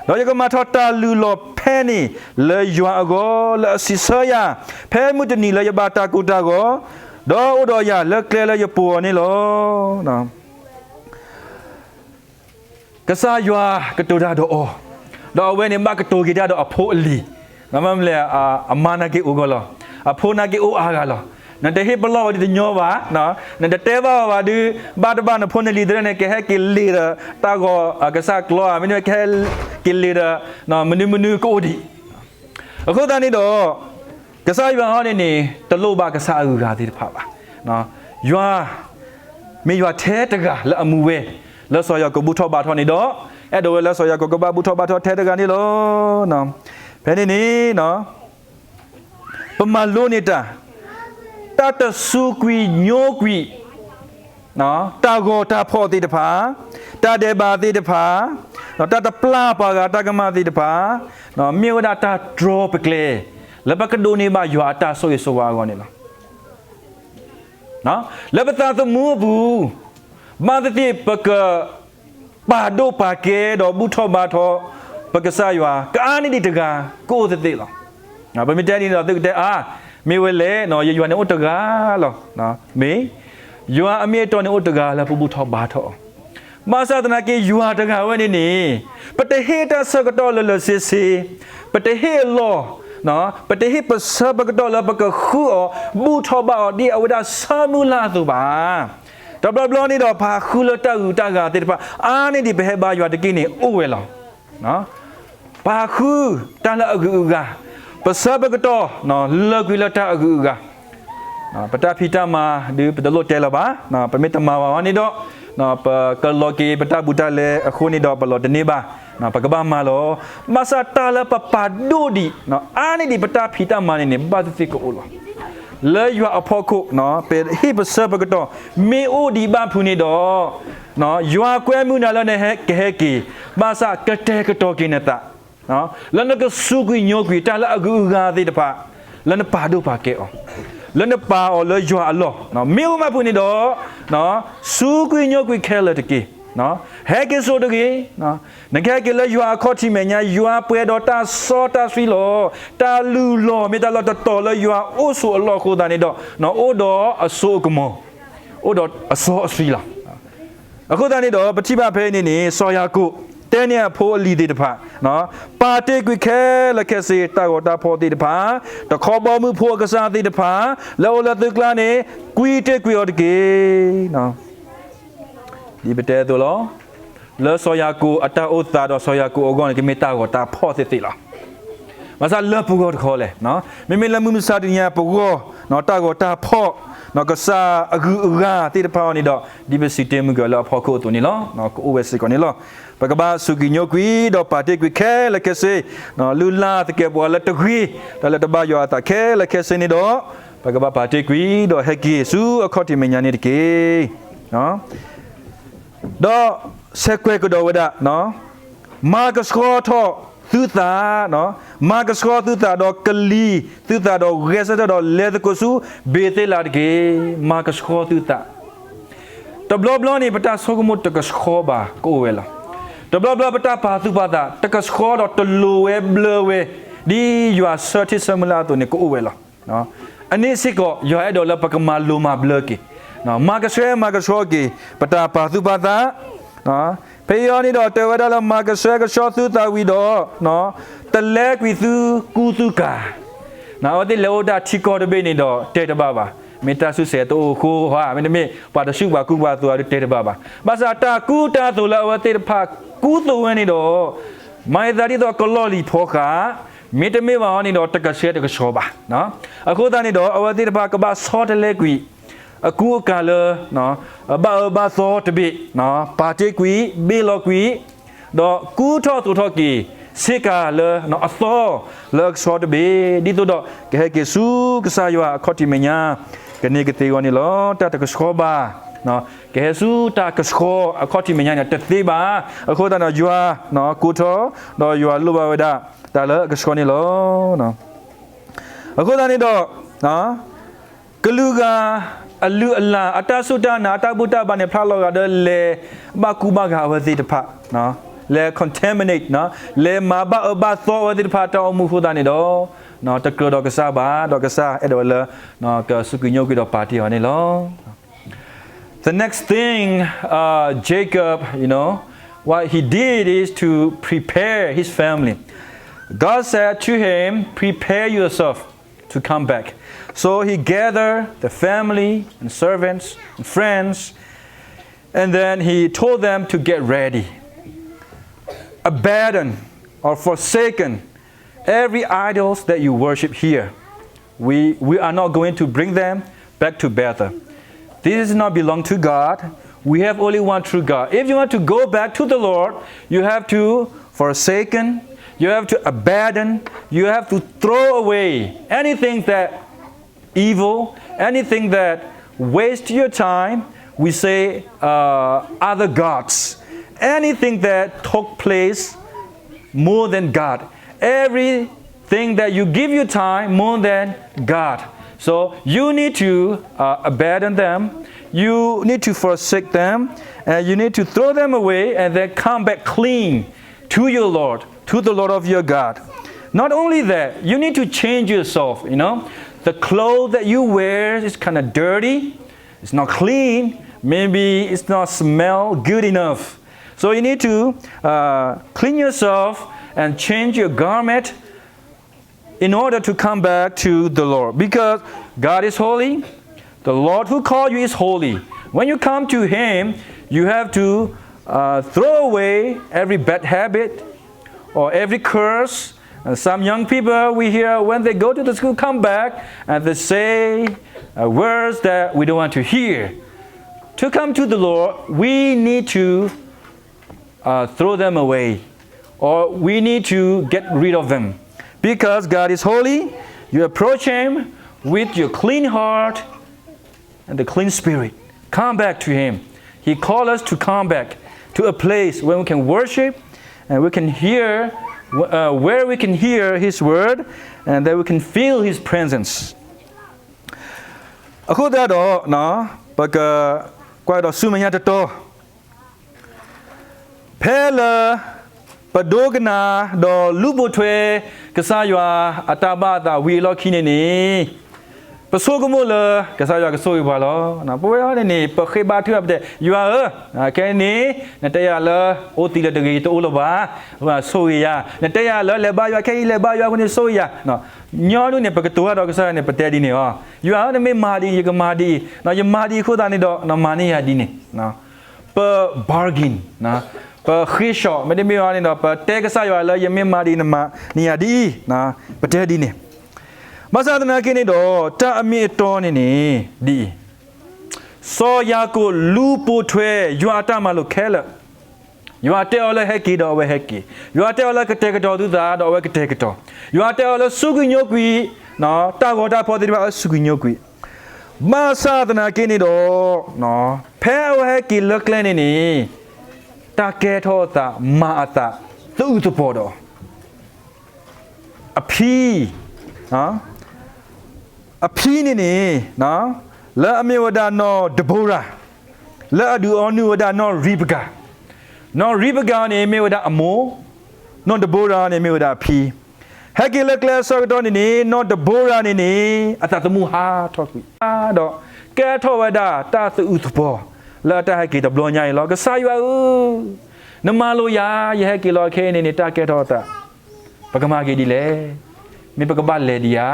ဒီးယကမၤထီၣ်တၢ်လုၢ်လီၢ်ဖဲန့ၣ်လၢယွၤအဂီၢ်, လၢအစံးဆၢယၤ, ဖဲမုၢ်တနံၤလၢယဘၣ်တၢ်ကိၢ်တၢ်ဂီၤ, ဒီးအိၣ်ဒီးယၤလၢကျဲလၢယပိာ်အီၤန့ၣ်လီၤ. ကစၢ်ယွၤကတိၤတၢ်ဒီးအီၤ, ဒီးအဝဲန့ၣ်ဘၣ်ကတိၤက့ၤတၢ်ဒီးအဖိအလံၤ, မ့ၢ်မနုၤလဲၣ်, အမါနာ်က့အိၣ်ဂီၢ်လီၤ, အဖိနာ်က့အိၣ်အါဂၤလီၤ. နတဟ့ၣ်ပလီၢ်ဝဲဒ်တညီဘၣ်, နတတဲဘၣ်အီၤဘၣ်ဒီး ဘၣ်တဘၣ်နဖိနလံၤသ့ၣ်န့ၣ် ကဟဲက့ၤလ့ၢ်ဒီးတၢ်ဂီၤအကစၢ်ကျီဧါ, မ့တမ့ၢ်ကဟဲက့ၤလ့ၢ်ဒီး မနုၤမနုၤကအိၣ်ဒံး. အဃိသတးန့ၣ်ဒီး ကစၢ်ယွၤဟီန့ၣ်န့ၣ် တလိၣ်ဘၣ်ကစၢ်အဂုၤအဂၤသ့ၣ်တဖၣ်ဘၣ်. ယွၤ မ့ၢ်ယွၤထဲတဂၤလၢအမူဝဲ လၢစီၤယၤကိာ်ဘူၣ်ထီၣ်ဘါထီၣ်န့ၣ်ဒီး အဲၣ်ဒိးဝဲလၢစီၤယၤကိာ်ကဘၣ်ဘူၣ်ထီၣ်ဘါထီၣ်ထဲတဂၤန့ၣ်လီၤ. ဖဲန့ၣ်န့ၣ် ပမၤလိန့ၢ်တၢ် တၢ်တစူးကွံာ်ညိကွံာ် တၢ်ဂီၤတၢ်ဖီၣ်သ့ၣ်တဖၣ်, တၢ်ဒဲးဘးသ့ၣ်တဖၣ်, တၢ်တပျၢ်ပှၤဂၤတၢ်ကမၣ်သ့ၣ်တဖၣ်, မ့ၢ်ဝဲဒၣ်တၢ်တြီပကျဲ လၢပကဒိးန့ၢ်ဘၣ်ယွၤအတၢ်ဆိၣ်ဂ့ၤဆိၣ်ဝါအဂီၢ်န့ၣ်လီၤ. လၢပသးသမူအပူၤ ဘၣ်သ့ၣ်သ့ၣ်ပက ပာ်ဒိၣ်ပာ်ကဲဒီးဘူၣ်ထီၣ်ဘါထီၣ် ပကစၢ်ယွၤ ကအါန့ၢ်ဒံးတဂၤ ကအိၣ်သ့ၣ်သ့ၣ်လီၤ. ပမ့ၢ်တဲဒ်န့ၣ်ဒီး သုကတဲအါ မ့ၢ်ဝဲလဲၣ်, ယယွၤန့ၣ်အိၣ်တဂၤလီၤ. မ့ၢ် ယွၤအမ့ၢ်အတီန့ၣ်အိၣ်တဂၤလၢပဘူၣ်ထီၣ်ဘါထီၣ်အီၤ. ဘၣ်ဆၣ်သနာ်က့ ယွၤတဂၤဝဲန့ၣ်န့ၣ် ပတဟ့ၣ်တၢ်ဆၢကတီၢ်လၢလၢဆ့ဆ့, ပတဟ့ၣ်အလီၢ်, ပတဟ့ၣ်ပဆၢပကတီၢ်လၢပကဃုအီၤ ဘူၣ်ထီၣ်ဘါအီၤ ဒ်အဝဲဒၣ်ဆၢမုၢ်လၢ်အသိးဘၣ်. တဘျီဘျီန့ၣ်ဒီး ပဟးဃုလၢတၢ်ဂုၤတၢ်ဂၤသ့ၣ်တဖၣ် အါန့ၢ်ဒံးပဟဲဘါယွၤတက့ၢ်န့ၣ် အိၣ်ဝဲလီၤ. ပဟးဃုတၢ်လၢအဂုၤအဂၤ, ပဆၢပကတီၢ် လၢာ်ကွံာ်လၢတၢ်အဂုၤအဂၤ, ပတၢ်ဖံးတၢ်မၤဒုး ပတလိၣ်တဲလၢၤဘၣ်, ပမ့ၢ်တမၤဘၣ်အီၤန့ၣ်ဒီး ပကလီၤက့ၤပတၢ်ဘူးတၢ်လဲအဃိန့ၣ်ဒီး ပလီၤတန့ၢ်ဘၣ်, ပကဘၣ်မၤလီၤ. ဘၣ်ဆၣ်တၢ်လၢပပာ်ဒိၣ်ဒံး အါန့ၢ်ဒံးပတၢ်ဖံးတၢ်မၤန့ၣ်န့ၣ် ဘၣ်သ့ၣ်သ့ၣ်ကအိၣ်လီၤ. လၢယွၤအဖီခိၣ် ပဟ့ၣ်ပဆၢပကတီၢ် မ့ၢ်အိၣ်ဒံးဘၣ်ဖုးန့ၣ်ဒီး ယွၤကွဲမုာ်နၤလၢနကဟဲက့ၤ, ဘၣ်ဆၣ်ကတဲာ်ကတီၤက့ၤနသး လၢနကစူးကွံာ်ညိကွံာ်တၢ်လၢအဂုၤအဂၤသ့ၣ်တဖၣ်, လၢနပာ်ဒိၣ်ပာ်ကဲအီၤ, လၢနပာ်အီၤလၢယွၤအလီၢ်, မ့ၢ်အိၣ်ဘၣ်ဖုးန့ၣ်ဒီး စူးကွံာ်ညိကွံာ်ခဲလၢာ်တက့ၢ်. ဟဲက့ၤစိာ်တဂ့ၤ, နကဟဲက့ၤလၢယွၤအခီၣ်ထံးမဲာ်ညါ, ယွၤပှဲၤဒီးတၢ်စီတၢ်ဆှံလီၤ. တၢ်လုၢ်လီၢ်မ့ၢ်တၢ်လၢတတီၤလၢယွၤအိၣ်ဆိးအလီၢ်အဃိသတးန့ၣ်ဒီး နအိၣ်ဒီးအစိအကမီၤ, အိၣ်ဒီးအစီအဆှံလီၤ. အဃိသတးန့ၣ်ဒီး ပထံၣ်ဘၣ်ဖဲအံၤန့ၣ်န့ၣ် စီၤယၤကိာ် တဲန့ၢ်အဖိအလံၤသ့ၣ်တဖၣ်, ပာ်တ့ၢ်ကွံာ်ခဲလၢာ်ခဲဆ့ တၢ်ဂီၤတၢ်ဖီၣ်သ့ၣ်တဖၣ်, တခီဘီမုၢ်ဖိအကစၢ်သ့ၣ်တဖၣ် လၢအအိၣ်လၢသုကျါန့ၣ် ကွံတ့ၢ်ကွံာ်အီၤတက့ၢ်. ဒ်ပတဲအသိးလီၤ. လၢစီၤယၤကိာ်အတၢ်အိၣ်သးဒီးစီၤယၤကိာ်အဂီၢ်န့ၣ် ကမ့ၢ်တၢ်ဂီၤတၢ်ဖီၣ်သ့ၣ်သ့ၣ်လီၤ. ဘၣ်ဆၣ်လၢပဂီၢ်တခီလဲၣ်, မ့မ့ၢ်လၢမုၢ်မဆါတနံၤညါပဂီၢ် တၢ်ဂီၤတၢ်ဖီၣ် ကစၢ်အဂုၤအဂၤသ့ၣ်တဖၣ်အီၤန့ၣ်ဒီး ဒ်ပစံးတ့ၢ်မုၢ်ကလၢအဖီခိၣ်အသိးန့ၣ်လီၤ. ကအိၣ်ဝဲစ့ၢ်ကီးန့ၣ်လီၤ. ပကဘၣ်စူးကွံာ်ညိကွံာ်ဒီးပာ်တ့ၢ်ကွံာ်ခဲလၢာ်ခဲဆ့, လုၢ်လၢ်သကဲာ်ပဝးလၢတဂ့ၤ, တၢ်လၢတဘၣ်ယွၤအသးခဲလၢာ်ခဲဆ့န့ၣ်ဒီး ပကဘၣ်ပာ်တ့ၢ်ကွံာ်ဒီးဟဲက့ၤဆူအခီၣ်ထံးမဲာ်ညါန့ၣ်တက့ၢ်. ဒီးဆဲးကွဲးကဒီးဝဲဒၣ်, မၤကဆှီထီၣ်သုသး, မၤကဆှီသုသးဒီးကလံၤသုသးဒီးဂဲၤဆၢထၢၣ်ဒီးလဲၤသကိးဆူဘ့ၤသ့လးတက့ၢ်. မၤကဆှီသုသး. တဘျီဘျီန့ၣ် ပတၢ်ဆိကမိၣ်တကဆှီဘၣ်ကအိၣ်ဝဲလီၤ. တဘျီဘျီပတၢ်ပာ်သူၣ်ပာ်သး တကဆှီဒီးတလိၤဝဲဘျၢဝဲ ဒ်ယွၤဆၢထံၣ်ဆၢမုၢ်လၢ်အသိးန့ၣ် ကအိၣ်ဝဲလီၤ. အန့ၣ်စ့ၢ်ကီး ယွၤအဲၣ်ဒိးလၢပကမၤလိၤမၤဘျၢက့ၤ, မၤကဆှဲမၤကဆှီက့ၤ ပတၢ်ပာ်သူၣ်ပာ်သး, ဖဲအံၤန့ၣ်ဒီးတဲဝဲဒၣ်လၢမၤကဆှဲကဆှီသုသးဝံၤဒီး တလဲကွံာ်သုကူသုကၤ, အဝဲသ့ၣ်လဲၤအိၣ်တၢ်ထံကီၢ်တဘ့ၣ်န့ၣ်ဒီးတဲတဘၣ်ဘၣ်, မ့ၢ်တၢ်ဆူၣ်စဲးတအိၣ်ဃိဧါ, မ့တမ့ၢ်ပှၤတဆူၣ်ပှၤကူပှၤသိးဧါဒီးတဲတဘၣ်ဘၣ်. ဘၣ်ဆၣ်တၢ်ကူတၢ်သိးလၢအဝဲသ့ၣ်တဖၣ်ကူသိးဝဲန့ၣ်ဒီး မၤအသးဒ်သိးကလီၢ်လံၤဖီဃး, မ့တမ့ၢ်ဘၣ်အီၤန့ၣ်ဒီးတကဆှဲတကဆှီဘၣ်. အဃိသတးန့ၣ်ဒီး အဝဲသ့ၣ်တဖၣ်ကဘၣ်ဆီတလဲကွံာ် အကူအကၤလၢ ဘၣ်အၢဘၣ်သီတဘ့ၣ်, ပာ်တ့ၢ်ကွံာ်, ဘ့ၣ်လီၤကွံာ်, ဒီးကူထီၣ်သိးထီၣ်က့ၤ ဆ့ကၤလၢအသီလၢအကဆှီတဘ့ၣ်, ဒ်သိးဒီးကဟဲက့ၤဆူကစၢ်ယွၤအခီၣ်ထံးမဲာ်ညါ ကန့ၢ်ကသ့အဂီၢ်န့ၣ်လီၤ. တၢ်တကဆှီဘၣ်, ကဟဲဆူတၢ်ကဆှီအခီၣ်ထံးမဲာ်ညါန့ၣ် တသ့ဘၣ်. အဃိသတးဒီးယွၤကူထီၣ်, ဒီးယွၤလိၣ်ဘၣ်ဝဲဒၣ် တၢ်လၢအကဆှီန့ၣ်လီၤ. Okay, အဃိသတးန့ၣ်ဒီး ကလုာ်ဂၤအလုၢ်အလၢ် အတၢ်စူၢ်တၢ်နာ် အတၢ်ဘူၣ်တၢ်ဘါန့ၣ် ဖျါလီၤဂာ်ဒီး လဲၤဘၣ်ကူဘၣ်ဂာ်အဝဲသ့ၣ်တဖၣ်, လဲၤ contaminate, လဲၤမၤဘၣ်အၢဘၣ်သီအဝဲသ့ၣ်တဖၣ်တၢ်အိၣ်မူအဃိသတးန့ၣ်ဒီး တကြၢးဒီးကစၢ်ဘၣ်, ဒီးကစၢ်အဲၣ်ဒိးဝဲလၢ ကစူၢ်က့ၤညိကွံာ်ဒီးပာ်တ့ၢ်အီၤန့ၣ်လီၤ. The next thing, uh, Jacob, you know, what he did is to prepare his family. God said to him, "Prepare yourself to come back." So he gathered the family and servants and friends, and then he told them to get ready. Abandon or forsaken every idols that you worship here. We, we are not going to bring them back to Bethel. This is not belong to God. We have only one true God. If you want to go back to the Lord, you have to forsaken, you have to abandon, you have to throw away anything that evil, anything that waste your time. We say uh, other gods, anything that took place more than God. Everything that you give your time more than God. So you need to uh, abandon them. You need to forsake them. And you need to throw them away and then come back clean to your Lord, to the Lord of your God. Not only that, you need to change yourself, you know. The clothes that you wear is kind of dirty. It's not clean. Maybe it's not smell good enough. So you need to uh, clean yourself and change your garment in order to come back to the Lord. Because God is holy, the Lord who called you is holy. When you come to Him, you have to uh, throw away every bad habit or every curse. And some young people we hear when they go to the school, come back, and they say uh, words that we don't want to hear. To come to the Lord, we need to uh, throw them away, or we need to get rid of them. Because God is holy, you approach Him with your clean heart and the clean spirit. Come back to Him. He called us to come back to a place where we can worship and we can hear, uh, where we can hear His word and that we can feel His presence. အဃိသတးဒီး ပကကွၢ်ဒီးဆူမဲာ်ညါတတီၤ ဖဲလၢပဒိကနၣ်ဒီးလူၤပိာ်ထွဲ ကစၢ်ယွၤအတၢ်ဘၣ်အသးဝံၤအလီၢ်ခံန့ၣ်န့ၣ်, ပဆိကမိၣ်လၢကစၢ်ယွၤကဆိၣ်ဂ့ၤပှၤလီၤ. ပဝဲအံၤန့ၣ်န့ၣ် ပဃ့ဘါထုကဖၣ်ပတဲ, ယွၤဧၢ, ခဲအံၤန့ၣ် နတဲယၤလၢအိၣ်သံလၢတဂ့ၤ ယတအိၣ်လၢၤဘၣ်, ဆိၣ်ဂ့ၤယၤ. နတဲယၤလၢလဲၤဘါယွၤ ခဲအံၤလဲၤဘါယွၤအဃိန့ၣ် ဆိၣ်ဂ့ၤယၤ. ညီနုၢ်န့ၣ် ပကတိၤတၢ်ဒီးကစၢ်ယွၤန့ၣ် ပတဲဒ်န့ၣ်လီၤ. ယွၤဧၢ, နမ့ၢ်မၤဒ်အံၤ ယကမၤဒ်အံၤ, ယမၤဒ်အံၤအဃိသတးန့ၣ်ဒီး နမၤန့ၢ်ယၤဒ်န့ၣ်. ပ bargain, ပဃ့ၡီၣ် မ့တမ့ၢ်ဘၣ်န့ၣ်ဒီး ပတဲကစၢ်ယွၤလၢ ယမ့ၢ်မၤဒ်အံၤ နမၤန့ၢ်ယၤဒ်အံၤ, ပတဲဒ်န့ၣ်. ဘၣ်ဆၣ်သနာ်က့န့ၣ်ဒီး တၢ်အမ့ၢ်အတီန့ၣ်န့ၣ် ဒ်အံၤ, စီၤယၤကိာ်လူၤပိာ်ထွဲ ယွၤအတၢ်မၤလိာ်ခဲလၢာ်. ယွၤတဲအီၤလၢဟဲက့ၤဒီးအဝဲဟဲက့ၤ, ယွၤတဲအီၤလၢကတဲာ်ကတီၤသုသး ဒီးအဝဲကတဲာ်ကတီၤ, ယွၤတဲအီၤလၢစူးကွံာ်ညိကွံာ် တၢ်ဂီၤတၢ်ဖီၣ်သ့ၣ်တဖၣ်လၢစူးကွံာ်ညိကွံာ်. ဘၣ်ဆၣ်သနာ်က့န့ၣ်ဒီး ဖဲအဝဲဟဲက့ၤလၢကျဲန့ၣ်န့ၣ် တၢ်ကဲထီၣ်အသး မၤအသး သအုးသပှီၤဒီး အဖံ အဖံန့ၣ်န့ၣ် လၢအမ့ၢ်ဝဲဒၣ်နီၢ်ဒဘိရၤ, လၢအဒုးအီနုၢ်ဝဲဒၣ်နီၢ်ရံပကၤ, နီၢ်ရံပကၤန့ၣ်မ့ၢ်ဝဲဒၣ်အမိၢ်, နီၢ်ဒဘိရၤန့ၣ်မ့ၢ်ဝဲဒၣ်အဖံ. ဟဲက့ၤလၢကျဲအဆၢကတီၢ်န့ၣ်န့ၣ် နီၢ်ဒဘိရၤန့ၣ်န့ၣ် အသးသမူဟးထီၣ်ကွံာ်, ဒီးကဲထီၣ်ဝဲဒၣ်တၢ်သအုးသပှီၤ လၢအတၢ်ဟဲက့ၤတဘျီညါအံၤလီၤ. ကစၢ်ယွၤဧၢ, နမၤလိာ်ယၤ, ယဟဲက့ၤလီၤခဲအံၤန့ၣ်န့ၣ် တၢ်ကဲထီၣ်အသး ပကမၤက့ၤဒ်လဲၣ်. မ့ၢ်ပကဘၣ်လဲၤဒံးဧါ,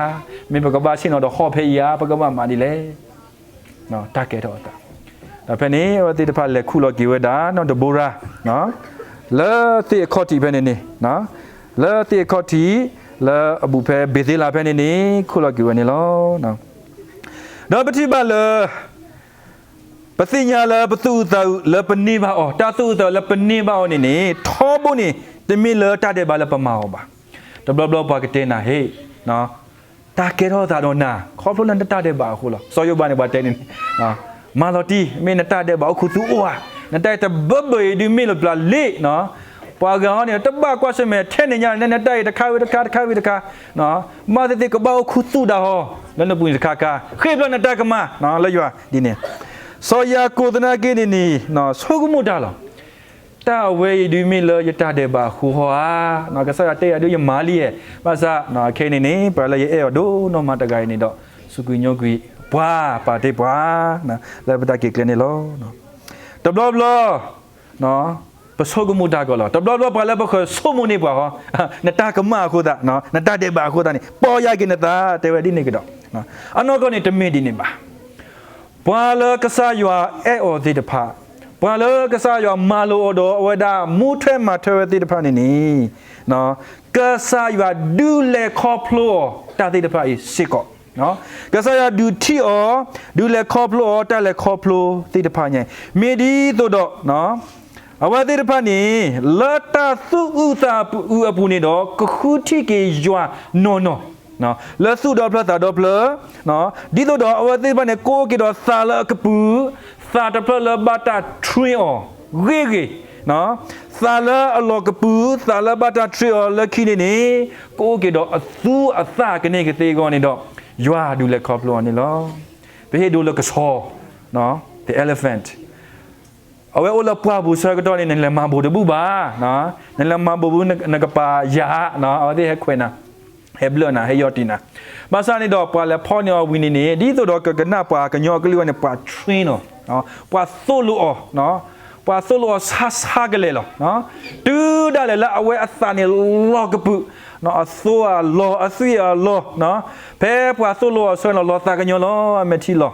မ့ၢ်ပကဘၣ်ဆ့ၣ်နီၤဒီးဟီၣ်ဖဲအံၤဧါ, ပကဘၣ်မၤဒ်လဲၣ်. တၢ်ကဲထီၣ်အသး. ဒီးဖဲန့ၣ် အဝဲသ့ၣ်တဖၣ်လဲၤခူၣ်လီၤက့ၤဝဲဒၣ် နီၢ်ဒဘိရၤ လၢသ့ၣ်အခီၣ်ထံးဖဲန့ၣ်န့ၣ်, လၢသ့ၣ်အခီၣ်ထံး လၢအဘူးဖဲဘ့ၤသ့လးဖဲန့ၣ်န့ၣ် ခူၣ်လီၤက့ၤဝဲန့ၣ်လီၤ. ဒီးပထံၣ်ဘၣ်လၢ ပသ့ၣ်ညါလၢပသအုးသးအုးလၢပန့ၢ်ဘၣ်အီၤ, တၢ်သအုးသးအုးလၢပန့ၢ်ဘၣ်အီၤန့ၣ်န့ၣ် ထီဘိန့ၣ် တမ့ၢ်လၢတၢ်ဒဲးဘးလၢပမၤအီၤဘၣ်. တဘျီဘျီပှၤကတဲနၤ, ဟ့ၣ်, တၢ်ကဲထီၣ်သးဒီးနၤ ခီဖျိလၢနတၢ်ဒဲးဘးအဃိလီၤ. စီၤယိၤဘးန့ၣ် ပှၤတဲန့ၣ်, မၤလီၤတံၢ်, မ့ၢ်နတၢ်ဒဲးဘးအိၣ်ခူသူၣ်အိၣ်ဧါ, နတၢ်အံၤတဘၢဘၢအံၤဒုးမ့ၢ်လၢပျၢၤလံ, ပှၤဂၤဟီန့ၣ် တဘၣ်ကွၢ်ဆၢၣ်မဲာ်ထဲန့ၣ်ညါ, နတၢ်အံၤတခါဝံၤတခါ တခါဝံၤတခါ, ဘၣ်သ့ၣ်သ့ၣ်ကဘၣ်အိၣ်ခူသူၣ်ဒၣ်ဟီ လၢနပူၤန့ၣ်တခါခါ, ဃ့ၢ်ဘျီနတၢ်ကမၣ်လၢယွၤဒ်န့ၣ်. စီၤယၤကိာ်သနာ်က့န့ၣ်န့ၣ် ဆိကမိၣ်တၢ်လီၤ. တၢ်အဝဲအံၤဒုးမ့ၢ်လၢယတၢ်ဒဲးဘးအဃိဧါ, ကစၢ်ယွၤတဲယၤဒုးယမၤလံဧါ, ဘၣ်ဆၣ်ခဲအံၤန့ၣ်န့ၣ် ပှၤလၢယအဲၣ်အီၤဒိၣ်နီၢ်မးတဂၤအံၤန့ၣ်ဒီး စူးကွံာ်ညိကွံာ်ပှၤ ပာ်တ့ၢ်ပှၤ လၢပတၢ်က့ၤကျဲန့ၣ်လီၤ. တဘျီဘျီ ပဆိကမိၣ်တၢ်ကီးလီၤ. တဘျီဘျီပှၤလၢပဃၢၤဆိကမိၣ်န့ၢ်ပှၤဟီ, နတၢ်ကမၣ်အဃိသတး, နတၢ်ဒဲးဘးအဃိသတးန့ၣ် ပီၢ်ယၢ်က့ၤနသး တဲဝဲဒ်န့ၣ်ကဒီး. အနီၢ်ကီၢ်န့ၣ်တမ့ၢ်ဒ်န့ၣ်ဘၣ်. ပှၤလၢကစၢ်ယွၤအဲၣ်အီၤသ့ၣ်တဖၣ်, ပှၤလၢကစၢ်ယွၤမၤလိာ်အီၤဒီးအဝဲဒၣ်မူထွဲမၤထွဲဝဲသ့ၣ်တဖၣ်န့ၣ်န့ၣ်, ကစၢ်ယွၤဒုးလဲၤခီဖျိအီၤတၢ်သ့ၣ်တဖၣ်အံၤစ့ၢ်ကီး, ကစၢ်ယွၤဒုးထံၣ်အီၤ, ဒုးလဲၤခီဖျိအီၤတၢ်လဲၤခီဖျိသ့ၣ်တဖၣ်ညါ, မ့ၢ်ဒ်သိးဒီး အဝဲသ့ၣ်တဖၣ်န့ၣ် လၢတၢ်သူၣ်အုးသးအုးအပူၤန့ၣ်ဒီး ကဃုထံၣ်က့ၤယွၤနီၢ်နီၢ်, လၢသူၣ်ဒီဖျၢၣ်သးဒီဖျၢၣ်, ဒ်သိးဒီးအဝဲသ့ၣ်တဖၣ်န့ၣ် ကအိၣ်က့ၤဒီးသးလၢအကပုာ်, သးတဖျၢၣ်လၢဘၣ်တၢ် train အီၤဂ့ၤဂ့ၤ, သးလၢအလီၤကပုာ်, သးလၢဘၣ်တၢ် train အီၤလၢခံန့ၣ်န့ၣ်, ကအိၣ်က့ၤဒီးအသူအသၣ်ကန့ၢ်ကသ့အဂီၢ်န့ၣ်ဒီး ယွၤဒုးလဲၤခီဖျိအီၤန့ၣ်လီၤ. ပဟ့ၣ်ဒိလၢကဆီ, the elephant အဝဲအိၣ်လၢပှၢ်ပူၤဆၢကတီၢ်န့ၣ် နလဲၤမၤဘိးတဘူၣ်ဘၣ်, နလဲၤမၤဘိးဘူးနကပၤယၤ, အဝဲသ့ၣ်ဟဲခွဲးနၤ, ဟဲဘျၢၣ်နၤ, ဟဲယီၢ်တံၢ်နၤ, ဘၣ်ဆၣ်န့ၣ်ဒီးပှၤလဲၤဖီၣ်န့ၢ်အီၤဝံၤန့ၣ်န့ၣ် ဒ်သိးဒီးကကနၣ်ပှၤကညီအကလုၢ်အဂီၢ်န့ၣ် ပှၤ train အီၤ, ပှၤသိၣ်လိအီၤ, ပှၤသိၣ်လိအီၤဆါဆါကလဲာ်လီၤ. တုၤဒၣ်လဲာ်လၢအဝဲအသးန့ၣ်လီၤကပုာ်, အသိအလီၢ်, အသွံၣ်အလီၢ်, ဖဲပှၤသိၣ်လိအီၤဆၢန့ၣ် လီၤသးကညီၤလီၤ, အမဲာ်ထံလီၤ.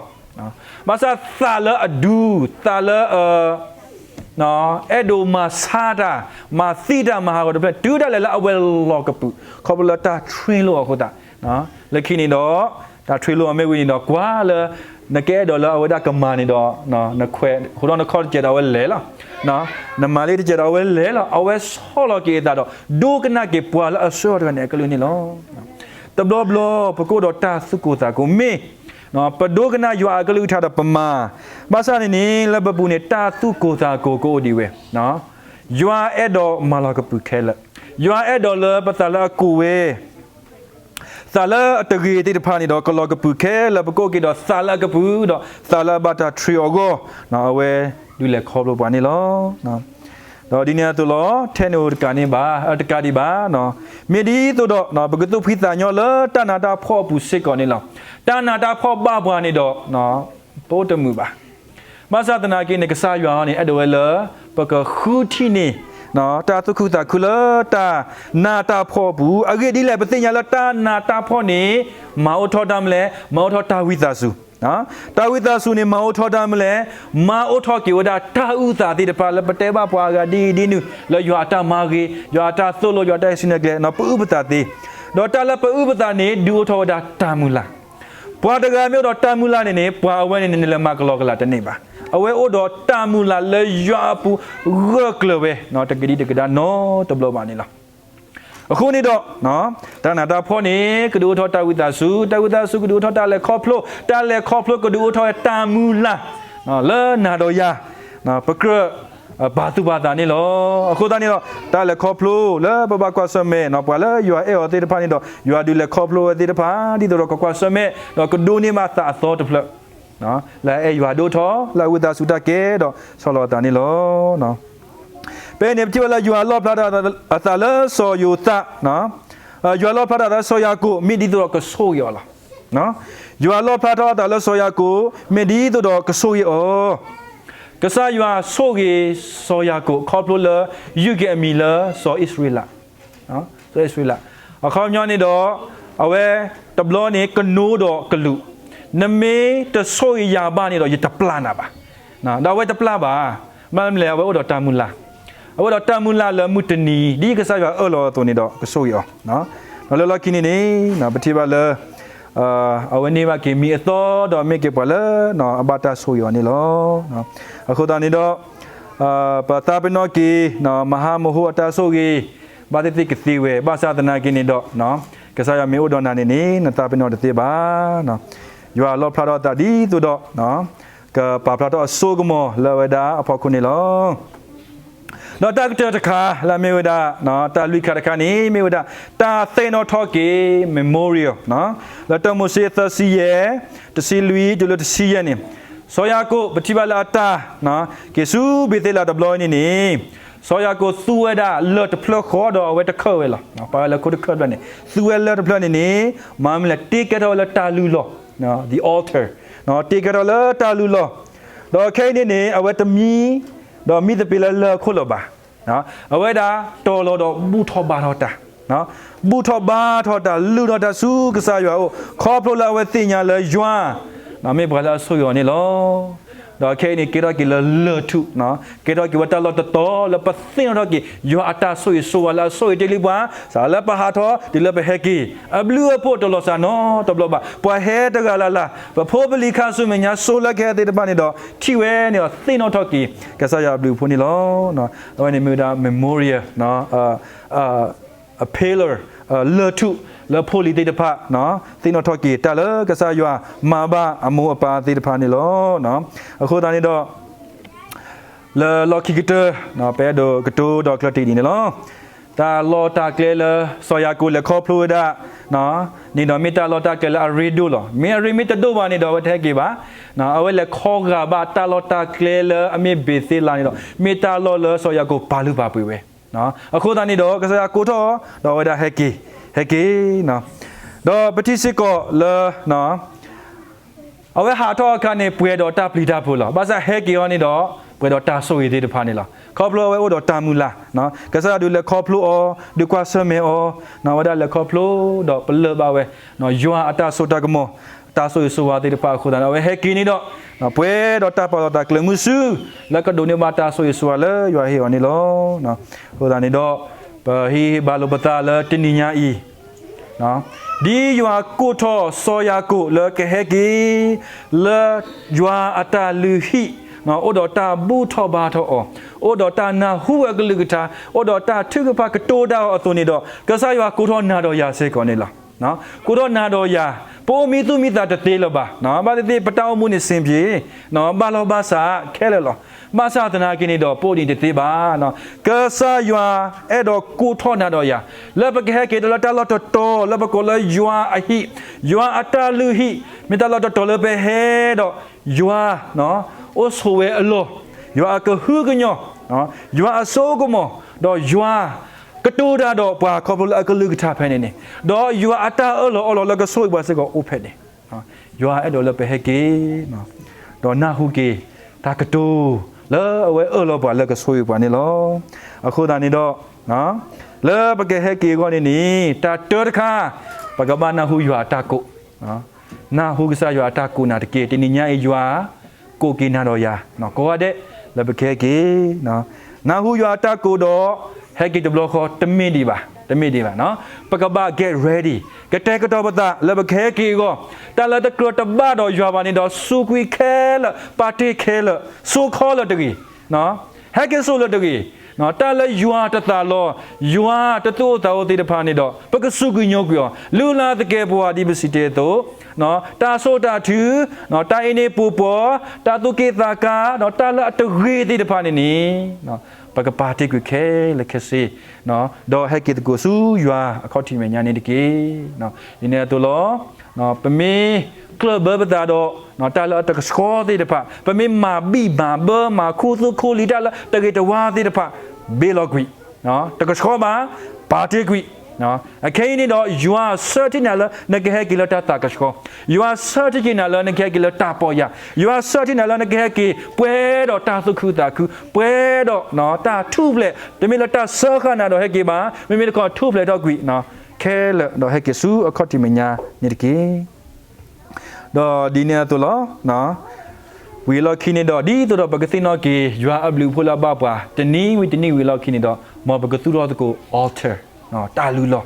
ဘၣ်ဆၣ်သးလၢအဒူ, သးလၢအ အဲၣ်ဒိးမၤဆါတၢ်, မၤသံတၢ်, မၤဟးဂီၤတဖျၢၣ်, တုၤဒၣ်လဲာ်လၢအဝဲလီၤကပုာ်, ခီဖျိလၢတၢ် train လိာ်အီၤအဃိသတး, လၢခံန့ၣ်ဒီး တၢ် train လိာ်အီၤမ့ၢ်ဝံၤန့ၣ်ဒီး ကွၢ်လၢ နကအဲၣ်ဒိးလၢအဝဲဒၣ်ကမၤန့ၣ်ဒီး နခွဲးဟိးထီၣ်နခီၣ်တစဲးဒီးအဝဲလဲၤလီၤ, နမၤလံတစဲးဒီးအဝဲလဲၤလီၤ, အဝဲဆီၣ်လီၤက့ၤအသးဒီး ဒိကနၣ်က့ၤပှၤလၢအဆှၢအီၤတဂၤန့ၣ် အကလုၢ်န့ၣ်လီၤ. တဘျီဘျီ ပကအိၣ်ဒီးတၢ်သူၣ်ကိၢ်သးကိၢ်မ့ၢ် ပဒိကနၣ်ယွၤအကလုၢ်ကထါဒီးပမၤ, ဘၣ်ဆၣ်န့ၣ်န့ၣ် လၢပပူၤန့ၣ် တၢ်သူၣ်ကိၢ်သးကိၢ်ကအိၣ်ဒံးဝဲ, ယွၤအဲၣ်ဒိးမၤလီၤကပုာ်ခဲလၢာ်, ယွၤအဲၣ်ဒိးလၢပသးလၢအကိၢ်ဝဲ သးလၢအတဂ့ၤသ့ၣ်တဖၣ်န့ၣ်ဒီး ကလီၤကပုာ်ခဲလၢာ်, ပကအိၣ်က့ၤဒီးသးလၢအကပုာ်ဒီး သးလၢအဘၣ်တၢ် train အီၤအဂီၢ်, အဝဲဒုးလဲၤခီဖျိပှၤန့ၣ်လီၤ. ဒီးဒ်န့ၣ်အသိးလီၤ, ထဲန့ၣ်အိၣ်တကးန့ၣ်ဘၣ်, တကးဒံးဘၣ်, မ့ၢ်ဒ်သိးဒီး ပကသူၣ်ဖှံသးညီလၢတၢ်နးတၢ်ဖှီၣ်အပူၤစ့ၢ်ကီးန့ၣ်လီၤ. တၢ်နးတၢ်ဖှီၣ်ဘၣ်ပှၤန့ၣ်ဒီး ပအိၣ်တမုာ်ဘၣ်. ဘၣ်ဆၣ်သနာ်က့န့ၣ် ကစၢ်ယွၤန့ၣ် အဲၣ်ဒိးဝဲလၢ ပကဃုထံၣ်န့ၢ် တၢ်သူၣ်ခုသးခုလၢတၢ်နးတၢ်ဖှီၣ်အပူၤ, အဂ့ၢ်ဒ်လဲၣ် ပသ့ၣ်ညါလၢတၢ်နးတၢ်ဖှီၣ်န့ၣ် မၤအိၣ်ထီၣ်တၢ်မနုၤလဲၣ်, မၤအိၣ်ထီၣ်တၢ်ဝံသးစူၤ, တၢ်ဝံသးစူၤန့ၣ် မၤအိၣ်ထီၣ်တၢ်မနုၤလဲၣ်, မၤအိၣ်ထီၣ်က့ၤဝဲဒၣ်တၢ်အုၣ်သးသ့ၣ်တဖၣ်လၢပတဲဘၣ်ပှၤအဂၤဒ်အံၤဒ်နုၤ လၢယွၤအတၢ်မၤဂ့ၤ, ယွၤအတၢ်သိၣ်လိ, ယွၤအတၢ်ဟံးစုနဲၣ်ကျဲ, ပအုၣ်ပသးသ့, ဒီးတၢ်လၢပအုၣ်ပသးန့ၣ် ဒုးအိၣ်ထီၣ်ဝဲဒၣ်တၢ်မုၢ်လၢ် ပှၤတဂၤမ့ၢ်အိၣ်ဒီးတၢ်မုၢ်လၢ်န့ၣ်န့ၣ် ပှၤအဝဲန့ၣ်န့ၣ် နလဲၤမၤကလီကလီတန့ၢ်ဘၣ်. အဝဲအိၣ်ဒီးတၢ်မုၢ်လၢ်လၢယွၤအပူၤဂၢၢ်ကျၢၤဝဲ တကဒံတကဒါနီတဘျီဘၣ်န့ၣ်လီၤ. အဃိန့ၣ်ဒီး တၢ်နးတၢ်ဖှီၣ်န့ၣ် ကဒုးအိၣ်ထီၣ်တၢ်ဝံသးစူၤ, တၢ်ဝံသးစူၤကဒုးအိၣ်ထီၣ်တၢ်လဲၤခီဖျိ, တၢ်လဲၤခီဖျိကဒုးအိၣ်ထီၣ်ဝဲတၢ်မုၢ်လၢ် လၢနၤဒီးယၤ ပကြၢး ပာ်သူၣ်ပာ်သးန့ၣ်လီၤ. အဃိသတးန့ၣ်ဒီး တၢ်လဲၤခီဖျိလၢပဘၣ်ကွၢ်ဆၢၣ်မဲာ် ပှၤလၢယွၤအဲၣ်အီၤသ့ၣ်တဖၣ်န့ၣ်ဒီး ယွၤဒုးလဲၤခီဖျိဝဲသ့ၣ်တဖၣ် ဒ်သိးဒီးကကွၢ်ဆၢၣ်မဲာ် ဒီးကဒိးန့ၢ်ဘၣ်သးအသီတဖျၢၣ် လၢအအဲၣ်ယွၤဒိၣ်ထီၣ် လၢအဝံသးစူၤတၢ်ကဲဒီးဆီၣ်လီၤအသးန့ၣ်လီၤ. ဖဲန့ၣ်ပထံၣ်ဘၣ်လၢယွၤလီၣ်ဖျါထီၣ်အသးလၢစီၤယိၤသး, ယွၤလီၣ်ဖျါထီၣ်အသးလၢစီၤယၤကိာ် မ့ၢ်ဒ်သိးဒီးကဆိၣ်ဂ့ၤအီၤလီၤ. ယွၤလီၣ်ဖျါထီၣ်အသးလၢစီၤယၤကိာ် မ့ၢ်ဒ်သိးဒီးကဆိၣ်ဂ့ၤအီၤ ကစၢ်ယွၤဆိၣ်ဂ့ၤစီၤယၤကိာ် ခီဖျိလၢ ယုၢ်က့ၤအမံၤလၢစီၤအံၣ်စရ့လး, စီၤအံၣ်စရ့လး, အခီပညီန့ၣ်ဒီး အဝဲတဘျီန့ၣ် ကနိဒီးကလူး, နမ့ၢ်တဆိၣ်ဂ့ၤယၤဘၣ်န့ၣ်ဒီး ယတပျၢ်နၤဘၣ်. ဒီးအဝဲတပျၢ်ဘၣ်, မ့ၢ်မနုၤလဲၣ် အဝဲအိၣ်ဒီးတၢ်မုၢ်လၢ်, အဝဲအိၣ်ဒီးတၢ်မုၢ်လၢ်လၢမုၢ်တနံၤ ဒ်ကစၢ်ယွၤအၢၣ်လီၤအသိးန့ၣ်ဒီး ကဆိၣ်ဂ့ၤအီၤ. ဒီးလၢလီၢ်ခံန့ၣ်န့ၣ် ပထံၣ်ဘၣ်လၢ အဝဲန့ၢ်ဘၣ်က့ၤမံၤအသီ ဒီးမ့ၢ်က့ၤပှၤလၢ အဘၣ်တၢ်ဆိၣ်ဂ့ၤအီၤန့ၣ်လီၤ. အဃိသတးန့ၣ်ဒီး ပသးပ့ၤနီၣ်က့ၤ မဟါမဟိအတၢ်ဆိၣ်ဂ့ၤ ဘၣ်သ့ၣ်သ့ၣ်ကသ့ဝဲ ဘၣ်ဆၣ်သနာ်က့န့ၣ်ဒီး ကစၢ်ယွၤမ့ၢ်အိၣ်ဒီးနၤန့ၣ်န့ၣ် နသးပ့ၤနီၣ်တသ့ဘၣ်. ယွၤလီၣ်ဖျါထီၣ်အသးဒ်သိးဒီး ကပာ်ဖျါထီၣ်အစိကမီၤလၢအဝဲဒၣ်အဖီခိၣ်န့ၣ်လီၤ. ဒီးတၢ်ကတၢၢ်တခါ လၢအမ့ၢ်ဝဲဒၣ် တၢ်လွံၢ်ခါတခါန့ၣ် မ့ၢ်ဝဲဒၣ် တၢ်သ့ၣ်နီၣ်ထီၣ်က့ၤ memorial လၢတၢမိၤၡ့သၢဆံယဲၢ် တဆံလွံၢ်တုၤလၢတဆံယဲၢ်န့ၣ် စီၤယၤကိာ် ပထံၣ်ဘၣ်လၢအတၢ် က့ၤဆူဘ့ၤသ့လးတဘျီအံၤန့ၣ်န့ၣ် စီၤယၤကိာ်သူဝဲဒၣ်လၢၢ်တဖျၢၣ်ဃီဒီးအဝဲတခၢၣ်ဝဲလီၤ. ပာ်ဝဲလၢခိတခၢၣ်တဖျၢၣ်န့ၣ် သူဝဲလၢၢ်တဖျၢၣ်န့ၣ်န့ၣ် မၤမနုၤလဲၣ် တ့ကဲထီၣ်ဝဲလၢတၢ်လုၢ်လီၢ်, the altar, တ့ကဲထီၣ်လၢတၢ်လုၢ်လီၢ်, ဒီးခဲအံၤန့ၣ်န့ၣ် အဝဲတမံ ဒီးမံသပ့ၤလၢလၢၢ်အခိၣ်လၢၤဘၣ်. အဝဲဒၣ်တီၢ်လီၤဒီးဘူၣ်ထီၣ်ဘါထီၣ်တၢ်, ဘူၣ်ထီၣ်ဘါထီၣ်တၢ် လုၢ်ထီၣ်တၢ်ဆူကစၢ်ယွၤအအိၣ် ခီဖျိလၢအဝဲသ့ၣ်ညါလၢယွၤ မ့ၢ်ပှၤလၢအဆိၣ်ဂ့ၤအီၤန့ၣ်လီၤ. ဒီးခဲအံၤန့ၣ် ကဲထီၣ်က့ၤလၢလၢၢ်ထူၣ်, ကဲထီၣ်က့ၤဝဲတၢ်လီၢ်တတီၤလၢပသ့ၣ်နီၣ်ထီၣ်က့ၤ ယွၤအတၢ်ဆိၣ်ဂ့ၤဆိၣ်ဝါလၢအဆိၣ်ဂ့ၤတ့ၢ်လံပှၤ, စးလၢပဟးထီၣ်တုၤလၢပဟဲက့ၤ အဘျုးအဖှိၣ်တလီၤစၢ်နီတဘျီဘၣ်. ပှၤဟဲတဂၤလၢ်လၢ် ပဖိပလံၤခါဆူမဲာ်ညါ ဆိလၢကဟဲသ့ၣ်တဖၣ်န့ၣ်ဒီး ထံၣ်ဝဲန့ၣ်ဒီးသ့ၣ်နီၣ်ထီၣ်က့ၤ ကစၢ်ယွၤအဘျုးအဖှိၣ်န့ၣ်လီၤ. အဝဲန့ၣ်မ့ၢ်ဝဲဒၣ် memorial, a pillar, လၢၢ်ထူၣ်လၢဖိလံၤသ့ၣ်တဖၣ် သ့ၣ်နီၣ်ထီၣ်က့ၤတၢ်လၢကစၢ်ယွၤမၤဘၣ်အမိၢ်အပၢ်သ့ၣ်တဖၣ်န့ၣ်လီၤ. အဃိသတးန့ၣ်ဒီး လၢလီၢ်ခံကတၢၢ် ပအဲၣ်ဒိးကတိၤဒီးကျၢၢ်တံၢ်ဒ်န့ၣ်လီၤ. တၢ်လီၢ်တၢ်ကျဲလၢ စီၤယၤကိာ်လဲၤခီဖျိဝဲဒၣ် န့ၣ်ဒီးမ့ၢ်တၢ်လီၢ်တၢ်ကျဲလၢအရ့ဒိၣ်လီၤ. မ့ၢ်အရ့မ့ၢ်တဒိၣ်ဘၣ်န့ၣ်ဒီး အဝဲတဟဲက့ၤဘၣ်. အဝဲလဲၤခီဂာ်ဘၣ်တၢ်လီၢ်တၢ်ကျဲလၢအမ့ၢ်ဘ့ၤသ့လးန့ၣ်ဒီး မ့ၢ်တၢ်လီၢ်လၢစီၤယၤကိာ်ပာ်လုၢ်ပာ်ပှ့ၤဝဲ. အဃိသတးန့ၣ်ဒီး ကစၢ်ယွၤကိးထီၣ်ဒီးအဝဲဒၣ်ဟဲက့ၤ, ဟဲက့ၤ ဒီးပထံၣ်စ့ၢ်ကီးလၢ အဝဲဟးထီၣ်အခါန့ၣ် ပှဲၤဒီးတၢ်ပျံၤတၢ်ဖုးလီၤ. ဘၣ်ဆၣ်ဟဲက့ၤအီၤန့ၣ်ဒီး ပှဲၤဒီးတၢ်ဆိၣ်ဂ့ၤသ့ၣ်တဖၣ်န့ၣ်လီၤ. ခီဖျိအဝဲအိၣ်ဒီးတၢ်မုၢ်လၢ်, ကစၢ်ယွၤဒုးလဲၤခီဖျိအီၤ, ဒုးကွၢ်ဆၢၣ်မဲာ်အီၤ, အဝဲဒၣ်လဲၤခီဖျိဒီးပလၢၢ်ဘၣ်ဝဲ ယွၤအတၢ်စိတၢ်ကမီၤ, တၢ်ဆိၣ်ဂ့ၤဆိၣ်ဝါသ့ၣ်တဖၣ်အဃိသတးန့ၣ် အဝဲဟဲက့ၤန့ၣ်ဒီး ပှဲၤဒီးတၢ်ပာ်လီၤသးကျၢၤမုဆူ လၢကဒိးန့ၢ်ဘၣ်တၢ်ဆိၣ်ဂ့ၤဆိၣ်ဝါလၢယွၤဟ့ၣ်အီၤန့ၣ်လီၤ. အဃိသတးန့ၣ်ဒီး ပဟ့ၣ်ဘါလိာ်ပသးလၢတနံၤညါအံၤ ဒ်ယွၤကိးထီၣ်စီၤယၤကိာ်လၢကဟဲက့ၤ လၢယွၤအတၢ်လုၢ်ဟံၣ်, အိၣ်ဒီးတၢ်ဘူၣ်ထီၣ်ဘါထီၣ်အီၤ, အိၣ်ဒီးတၢ်နၢ်ဟူအကလုၢ်ကထါ, အိၣ်ဒီးတၢ်ထုကဖၣ်ကတိၤတၢ်အီၤအသိးန့ၣ်ဒီး ကစၢ်ယွၤကိးထီၣ်နၤဒီးယၤစ့ၢ်ကီးန့ၣ်လီၤ. ကိးထီၣ်နၤဒီးယၤ, ပအိၣ်မံသူၣ်မံသးတသ့လၢၤဘၣ်. ဘၣ်သ့ၣ်သ့ၣ် ပတၢ်အိၣ်မူန့ၣ် စ့ၢ်ကီး ဘၣ်လီၤဘၣ်ဆးခဲလၢာ်လီၤ. ဘၣ်ဆၣ်သနာ်က့န့ၣ်ဒီး ပအိၣ်ဒံးတသ့ဘၣ်. ကစၢ်ယွၤအဲၣ်ဒိးကိးထီၣ်နၤဒီးယၤ လၢပကဟဲက့ၤဒီးလၢတၢ်လီၢ်တတီၤလၢပကိးလၢယွၤအဟံၣ်, ယွၤအတၢ်လုၢ်ဟံၣ်, မ့ၢ်တၢ်လီၢ်တတီၤလၢပဟဲဒီး ယွၤ အိၣ်ဆိးဝဲအလီၢ်, ယွၤအကဟုကညီၢ်, ယွၤအစိကမီၤ, ဒီးယွၤ ကတိၤတၢ်ဒီးပှၤခီဖျိလၢအကလုၢ်ကထါဖဲန့ၣ်န့ၣ်, ဒီးယွၤအတၢ်အၢၣ်လီၤအီလီၤလၢကဆိၣ်ဂ့ၤပှၤစ့ၢ်ကီးအိၣ်ဖဲန့ၣ်, ယွၤအဲၣ်ဒိးလၢပဟဲက့ၤ ဒီးနၢ်ဟူက့ၤ တၢ်ကတိၤလၢအဝဲအၢၣ်လီၤပှၤလၢကဆိၣ်ဂ့ၤပှၤန့ၣ်လီၤ. အဃိသတးန့ၣ်ဒီး လၢပကဟဲက့ၤအဂီၢ်န့ၣ်န့ၣ် တၢ်တၢတခါ ပကဘၣ်နၢ်ဟူယွၤအတၢ်ကိး, နၢ်ဟူကစၢ်ယွၤအတၢ်ကိးနၤတက့ၢ်. တနံၤညါအံၤ ယွၤကိးက့ၤနၤဒီးယၤ ကိးဂၤဒဲး လၢပကဟဲက့ၤ နၢ်ဟူယွၤအတၢ်ကိးဒီး ဟဲက့ၤတဘျီဃီ တမ့ၢ်ဒံးဘၣ်, တမ့ၢ်ဒံးဘၣ်. ပကဘၣ် get ready, ကတဲာ်ကတီၤပသးလၢပကဟဲက့ၤအဂီၢ်, တၢ်လၢတကြၢးတဘၣ်ဒီးယွၤဘၣ်န့ၣ်ဒီး စူးကွံာ်ခဲလၢာ်, ပာ်တ့ၢ်ခဲလၢာ်, ဆိခီလၢာ်တဂ့ၤ, ဟဲက့ၤဆိလၢာ်တဂ့ၤ, တၢ်လၢယွၤတသးလီ, ယွၤတသူၣ်အိၣ်သးအိၣ်သ့ၣ်တဖၣ်န့ၣ်ဒီး ပကစူးကွံာ်ညိကွံာ်အီၤ, လုၢ်လၢ်သကဲာ်ပဝးဒ်ပစံးတ့ၢ်အသိး, တၢ်စိတၢ်ထု, တၢ်အ့န့ပူၤပှီၤ, တၢ်သူၣ်က့ၣ်သးကါ, တၢ်လၢအတဂ့ၤသ့ၣ်တဖၣ်န့ၣ်န့ၣ် ပကပာ်တ့ၢ်ကွံာ်ခဲလၢာ်ခဲဆ့, ဒီးဟဲက့ၤသကိးဆူယွၤအခီၣ်ထံးမဲာ်ညါန့ၣ်တက့ၢ်. ဒ်န့ၣ်အသိးလီၤ. ပမ့ၢ်ကျၢၢ်ဘၢပသးဒီး တၢ်လၢအတကဆှီသ့ၣ်တဖၣ်, ပမ့ၢ်မၤဘံၣ်မၤဘၢ မၤခူသူၣ်ခူလံၤ တၢ်လၢတဂ့ၤတဝါသ့ၣ်တဖၣ်, ဘ့ၣ်လီၤကွံာ်, တကဆှီဘၣ်, ပာ်တ့ၢ်ကွံာ်. အခဲအံၤန့ၣ်ဒီး ယွၤဆၢထံၣ်နၤလၢနကဟဲက့ၤလၢတၢ်သးကဆှီ, ယွၤဆၢထံၣ်က့ၤနၤလၢနကဟဲက့ၤလၢတၢ်ပီၢ်ယၢ်, ယွၤဆၢထံၣ်နၤလၢနကဟဲက့ၤ ပှဲၤဒီးတၢ်သူၣ်ခုသးခု, ပှဲၤဒီးတၢ်ထူၣ်ဖျဲး, တမ့ၢ်လၢတၢ်စၢဃာ်နၤဒီးဟဲက့ၤဘၣ်, မ့မ့ၢ်တခီထူၣ်ဖျဲးထီၣ်ကွံာ် ခဲလၢာ် ဒီးဟဲက့ၤဆူအခီၣ်ထံးမဲာ်ညါန့ၣ်တက့ၢ်. ဒီးဒ်န့ၣ်အသိးလီၤ. ဝံၤအလီၢ်ခံန့ၣ်ဒီး ဒ်သိးဒီးပကသ့ၣ်နီၣ်က့ၤ ယွၤအဘျုးအဖှိၣ်လၢအဘၣ်ပှၤ တနံၤဝံၤတနံၤဝံၤအလီၢ်ခံန့ၣ်ဒီး မ်ပကသူၣ်ထီၣ်သကိး altar, တၢ်လုၢ်လီၢ်,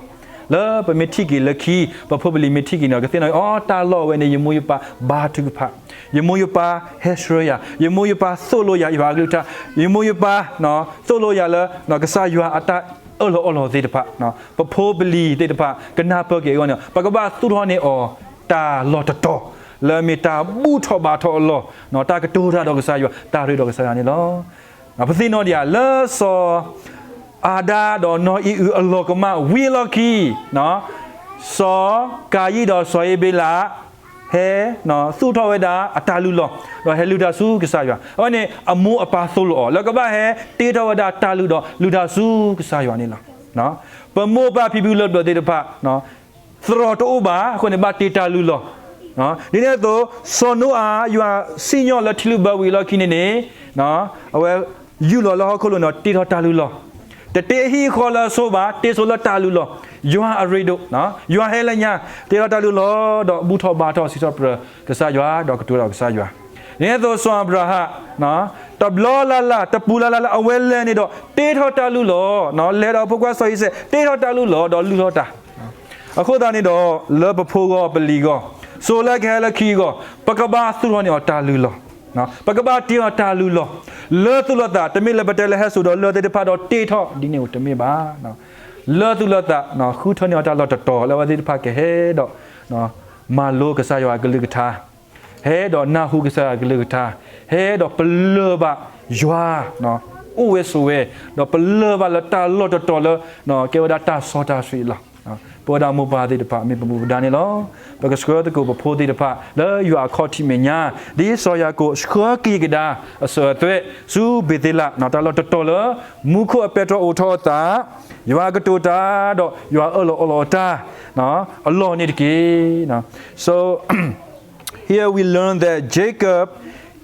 လၢပမ့ၢ်ထံၣ်က့ၤလၢခံ, ပဖိပလံၤမ့ၢ်ထံၣ်က့ၤန့ၣ်ဒီး ကသ့ၣ်နီၣ်အီၤ တၢ်လီၢ်ဝဲန့ၣ် ယမိၢ်ယပၢ်ဘါထုကဖၣ်, ယမိၢ်ယပၢ်ဟဲဆှၢယၤ, ယမိၢ်ယပၢ်သိၣ်လိယၤ ယွၤအကလုၢ်ကထါ, ယမိၢ်ယပၢ်သိၣ်လိယၤလၢ ကစၢ်ယွၤအတၢ်အၢၣ်လီၤအီလီၤသ့ၣ်တဖၣ်, ပဖိပလံၤသ့ၣ်တဖၣ် ကနၢ်ပၢၢ်က့ၤအဂီၢ်န့ၣ် ပကဘၣ်သူၣ်ထီၣ်န့ၢ်အီၤ တၢ်လီၢ်တတီၤ လၢအမ့ၢ်တၢ်ဘူၣ်ထီၣ်ဘါထီၣ်အလီၢ်, တၢ်ကတိၤတၢ်ဒီးကစၢ်ယွၤ, တၢ်ရ့ဒီးကစၢ်ယွၤန့ၣ်လီၤ. ပသ့ၣ်နီၣ်ဒံးဧါ လၢစီၤအၤဒၣ်ဒီးနီၢ်အံၣ်အုအလီၢ်ကမၣ်ဝံၤအလီၢ်ခံ, စီၤကၤယံၣ်ဒီးစီၤဧ့ဘ့လး ဟဲသူၣ်ထီၣ်ဝဲဒၣ်အတၢ်လုၢ်လီၢ်, ဒီးဟဲလုၢ်တၢ်ဆူကစၢ်ယွၤ, အဝဲန့ၣ်အမိၢ်အပၢ်သိၣ်လိအီၤ လၢကဘၣ်ဟဲတ့ထီၣ်ဝဲဒၣ်တၢ်လုၢ်ဒီးလုၢ်တၢ်ဆူကစၢ်ယွၤန့ၣ်လီၤ. ပမိၢ်ပၢ်ဖံဖုလၢၢ်ဘျၢၣ်သ့ၣ်တဖၣ် သရိာ်တအိၣ်ဘၣ်အဃိန့ၣ် ဘၣ်တ့တၢ်လုၢ်လီၢ်, ဒ်န့ၣ်အသိး စီၤနိအၤ ယွၤစံၣ်ညီၣ်လၢထံလုၢ်ဘၢဝံၤအလီၢ်ခံန့ၣ်န့ၣ် အဝဲယူၢ်လီၤလၢဟီၣ်ခိၣ်လိၤန့ၣ် တ့ထီၣ်တၢ်လုၢ်လီၢ်, တတ့အဟံၣ်အဃီလၢအဆိဘၣ်, တ့ဆိလၢတၢ်လုၢ်လီၢ်, ယွၤအရ့ဒိၣ်, ယွၤဟဲလၢညါ, တ့ထီၣ်တၢ်လုၢ်လီၢ်, ဒီးဘူၣ်ထီၣ်ဘါထီၣ်စံးထီၣ်ပတြၢၤကစၢ်ယွၤ, ဒီးကတိၤဒီးကစၢ်ယွၤ. ဒ်န့ၣ်အသိးစီၤအၤဘြၤဟၣ်, တဘျီလၢ်လၢ်, တပူၤလၢ်လၢ်လၢအဝဲလဲၤန့ၣ်ဒီး တ့ထီၣ်တၢ်လုၢ်လီၢ်, လဲၤဒီးအဖိခွါစီၤအံၤစဲး, တ့ထီၣ်တၢ်လုၢ်လီၢ်, ဒီးလုၢ်ထီၣ်တၢ် အဃိသတးန့ၣ်ဒီး လၢပဖိဂီၢ်ပလံၤဂီၢ်, စိၤလၢကဟဲလၢခံဂီၢ်, ပကဘၣ်သူၣ်ထီၣ်န့ၢ်အီၤတၢ်လုၢ်လီၢ်, ပကဘၣ်တ့အီၤတၢ်လုၢ်လီၢ်, လၢသူၣ်လၢသး, တမ့ၢ်လၢပတဲလၢဟဲစိာ်ဒီးလၢသ့ၣ်တဖၣ်ဒီးတ့ထီၣ်ဒ်န့ၣ်တမ့ၢ်ဘၣ်. လၢသူၣ်လၢသး, ဃုထၢန့ၢ်အီၤတၢ်လီၢ်တတီၤလၢအဝဲသ့ၣ်တဖၣ်ကဟဲဒီး မၤလိကစၢ်ယွၤအကလုၢ်ကထါ, ဟဲဒီးနၢ်ဟူကစၢ်ယွၤအကလုၢ်ကထါ, ဟဲဒီးပလၢၢ်ဘၣ်ယွၤ အိၣ်ဝဲဆိးဝဲ, ဒီးပလၢၢ်ဘၣ်လၢတၢ်လီၢ်တတီၤလၢ ကဲဝဲဒၣ်တၢ်စီတၢ်ဆှံအလီၢ်. ပဝဲဒၣ်မိၢ်ပၢ်သ့ၣ်တဖၣ် မ့ၢ်ပမူပဒါန့ၣ်လီၤ. ပကဆှၢသကိးပဖိသ့ၣ်တဖၣ်လၢယွၤအခီၣ်ထံးမဲာ်ညါ, ဒ်စီၤယၤကိာ်ဆှၢက့ၤကဒါအစၢၤအသွဲၣ်ဆူဘ့ၤသ့လး, တၢ်လီၢ်တတီၤလၢ မူခိၣ်အပဲတြီအိးထီၣ်အသး, ယွၤအကတိၤတၢ်, ဒီးယွၤအၢၣ်လီၤအီလီၤအတၢ်အလီၢ်န့ၣ်တက့ၢ်. So here we learn that Jacob,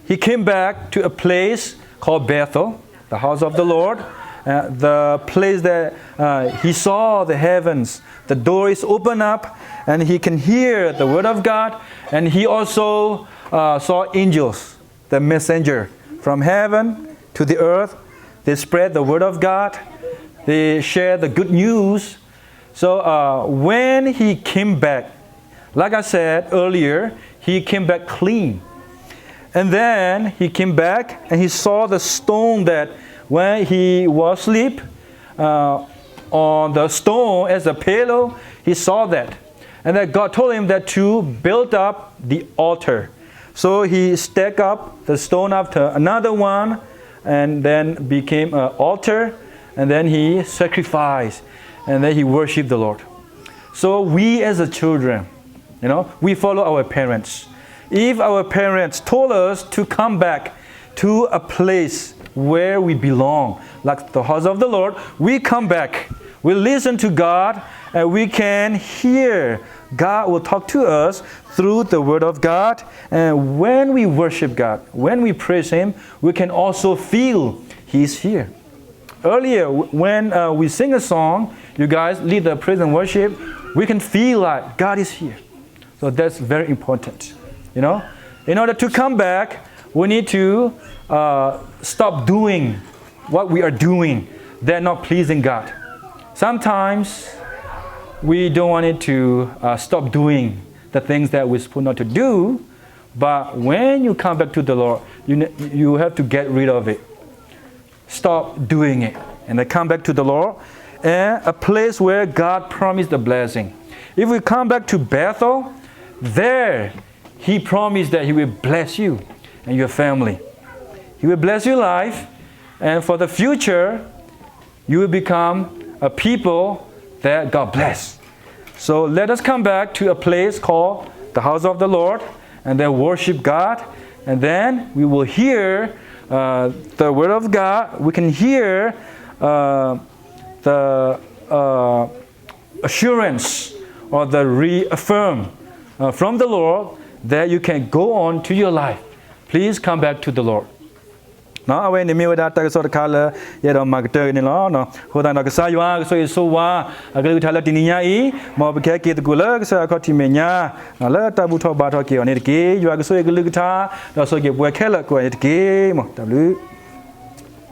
he came back to a place called Bethel, the house of the Lord, uh, the place that uh, he saw the heavens, the door is open up, and he can hear the word of God, and he also uh, saw angels, the messenger from heaven to the earth. They spread the word of God, they share the good news. So uh, when he came back, like I said earlier, he came back clean. And then he came back and he saw the stone that when he was asleep uh, on the stone as a pillow, he saw that. And then God told him that to build up the altar. So he stacked up the stone after another one and then became an altar and then he sacrificed and then he worshiped the Lord. So we as a children, you know, we follow our parents. If our parents told us to come back to a place where we belong, like the house of the Lord, we come back. We listen to God and we can hear God will talk to us through the word of God. And when we worship God, when we praise Him, we can also feel He's here. Earlier, when uh, we sing a song, you guys lead the praise and worship, we can feel like God is here. So that's very important. You know, in order to come back, we need to uh, stop doing what we are doing that not pleasing God. Sometimes we don't want it to uh, stop doing the things that we're supposed not to do, but when you come back to the Lord, you, you have to get rid of it. Stop doing it and then come back to the Lord and a place where God promised the blessing. If we come back to Bethel, there He promised that He will bless you and your family. He will bless your life, and for the future, you will become a people that God bless. So let us come back to a place called the house of the Lord and then worship God. And then we will hear uh, the word of God. We can hear uh, the uh, assurance or the reaffirm uh, from the Lord that you can go on to your life. Please come back to the Lord. အဝဲန့ၣ်မ့ၢ်ဝဲဒၣ်တၢ်ကစီၣ်တခါလၢ ယအဲၣ်ဒိးမၤကတၢၢ်အံၤန့ၣ်လီၤ. အဃိသတးဒီးကစၢ်ယွၤကဆိၣ်ဂ့ၤဆိၣ်ဝါ အကလုၢ်ကထါလၢတနံၤညါအံၤ, မ်ပကဟဲက့ၤသကိးလၢကစၢ်ယွၤအခီၣ်ထံးမဲာ်ညါ, လၢတၢ်ဘူၣ်ထီၣ်ဘါထီၣ်က့ၤအီၤန့ၣ်တက့ၢ်. ယွၤကဆိၣ်ဂ့ၤကလုၢ်ကထါ, ဒီးဆိၣ်ဂ့ၤပှၤခဲလၢာ်ကိးဂၤန့ၣ်တက့ၢ်. မ်တၢ်ဘျုး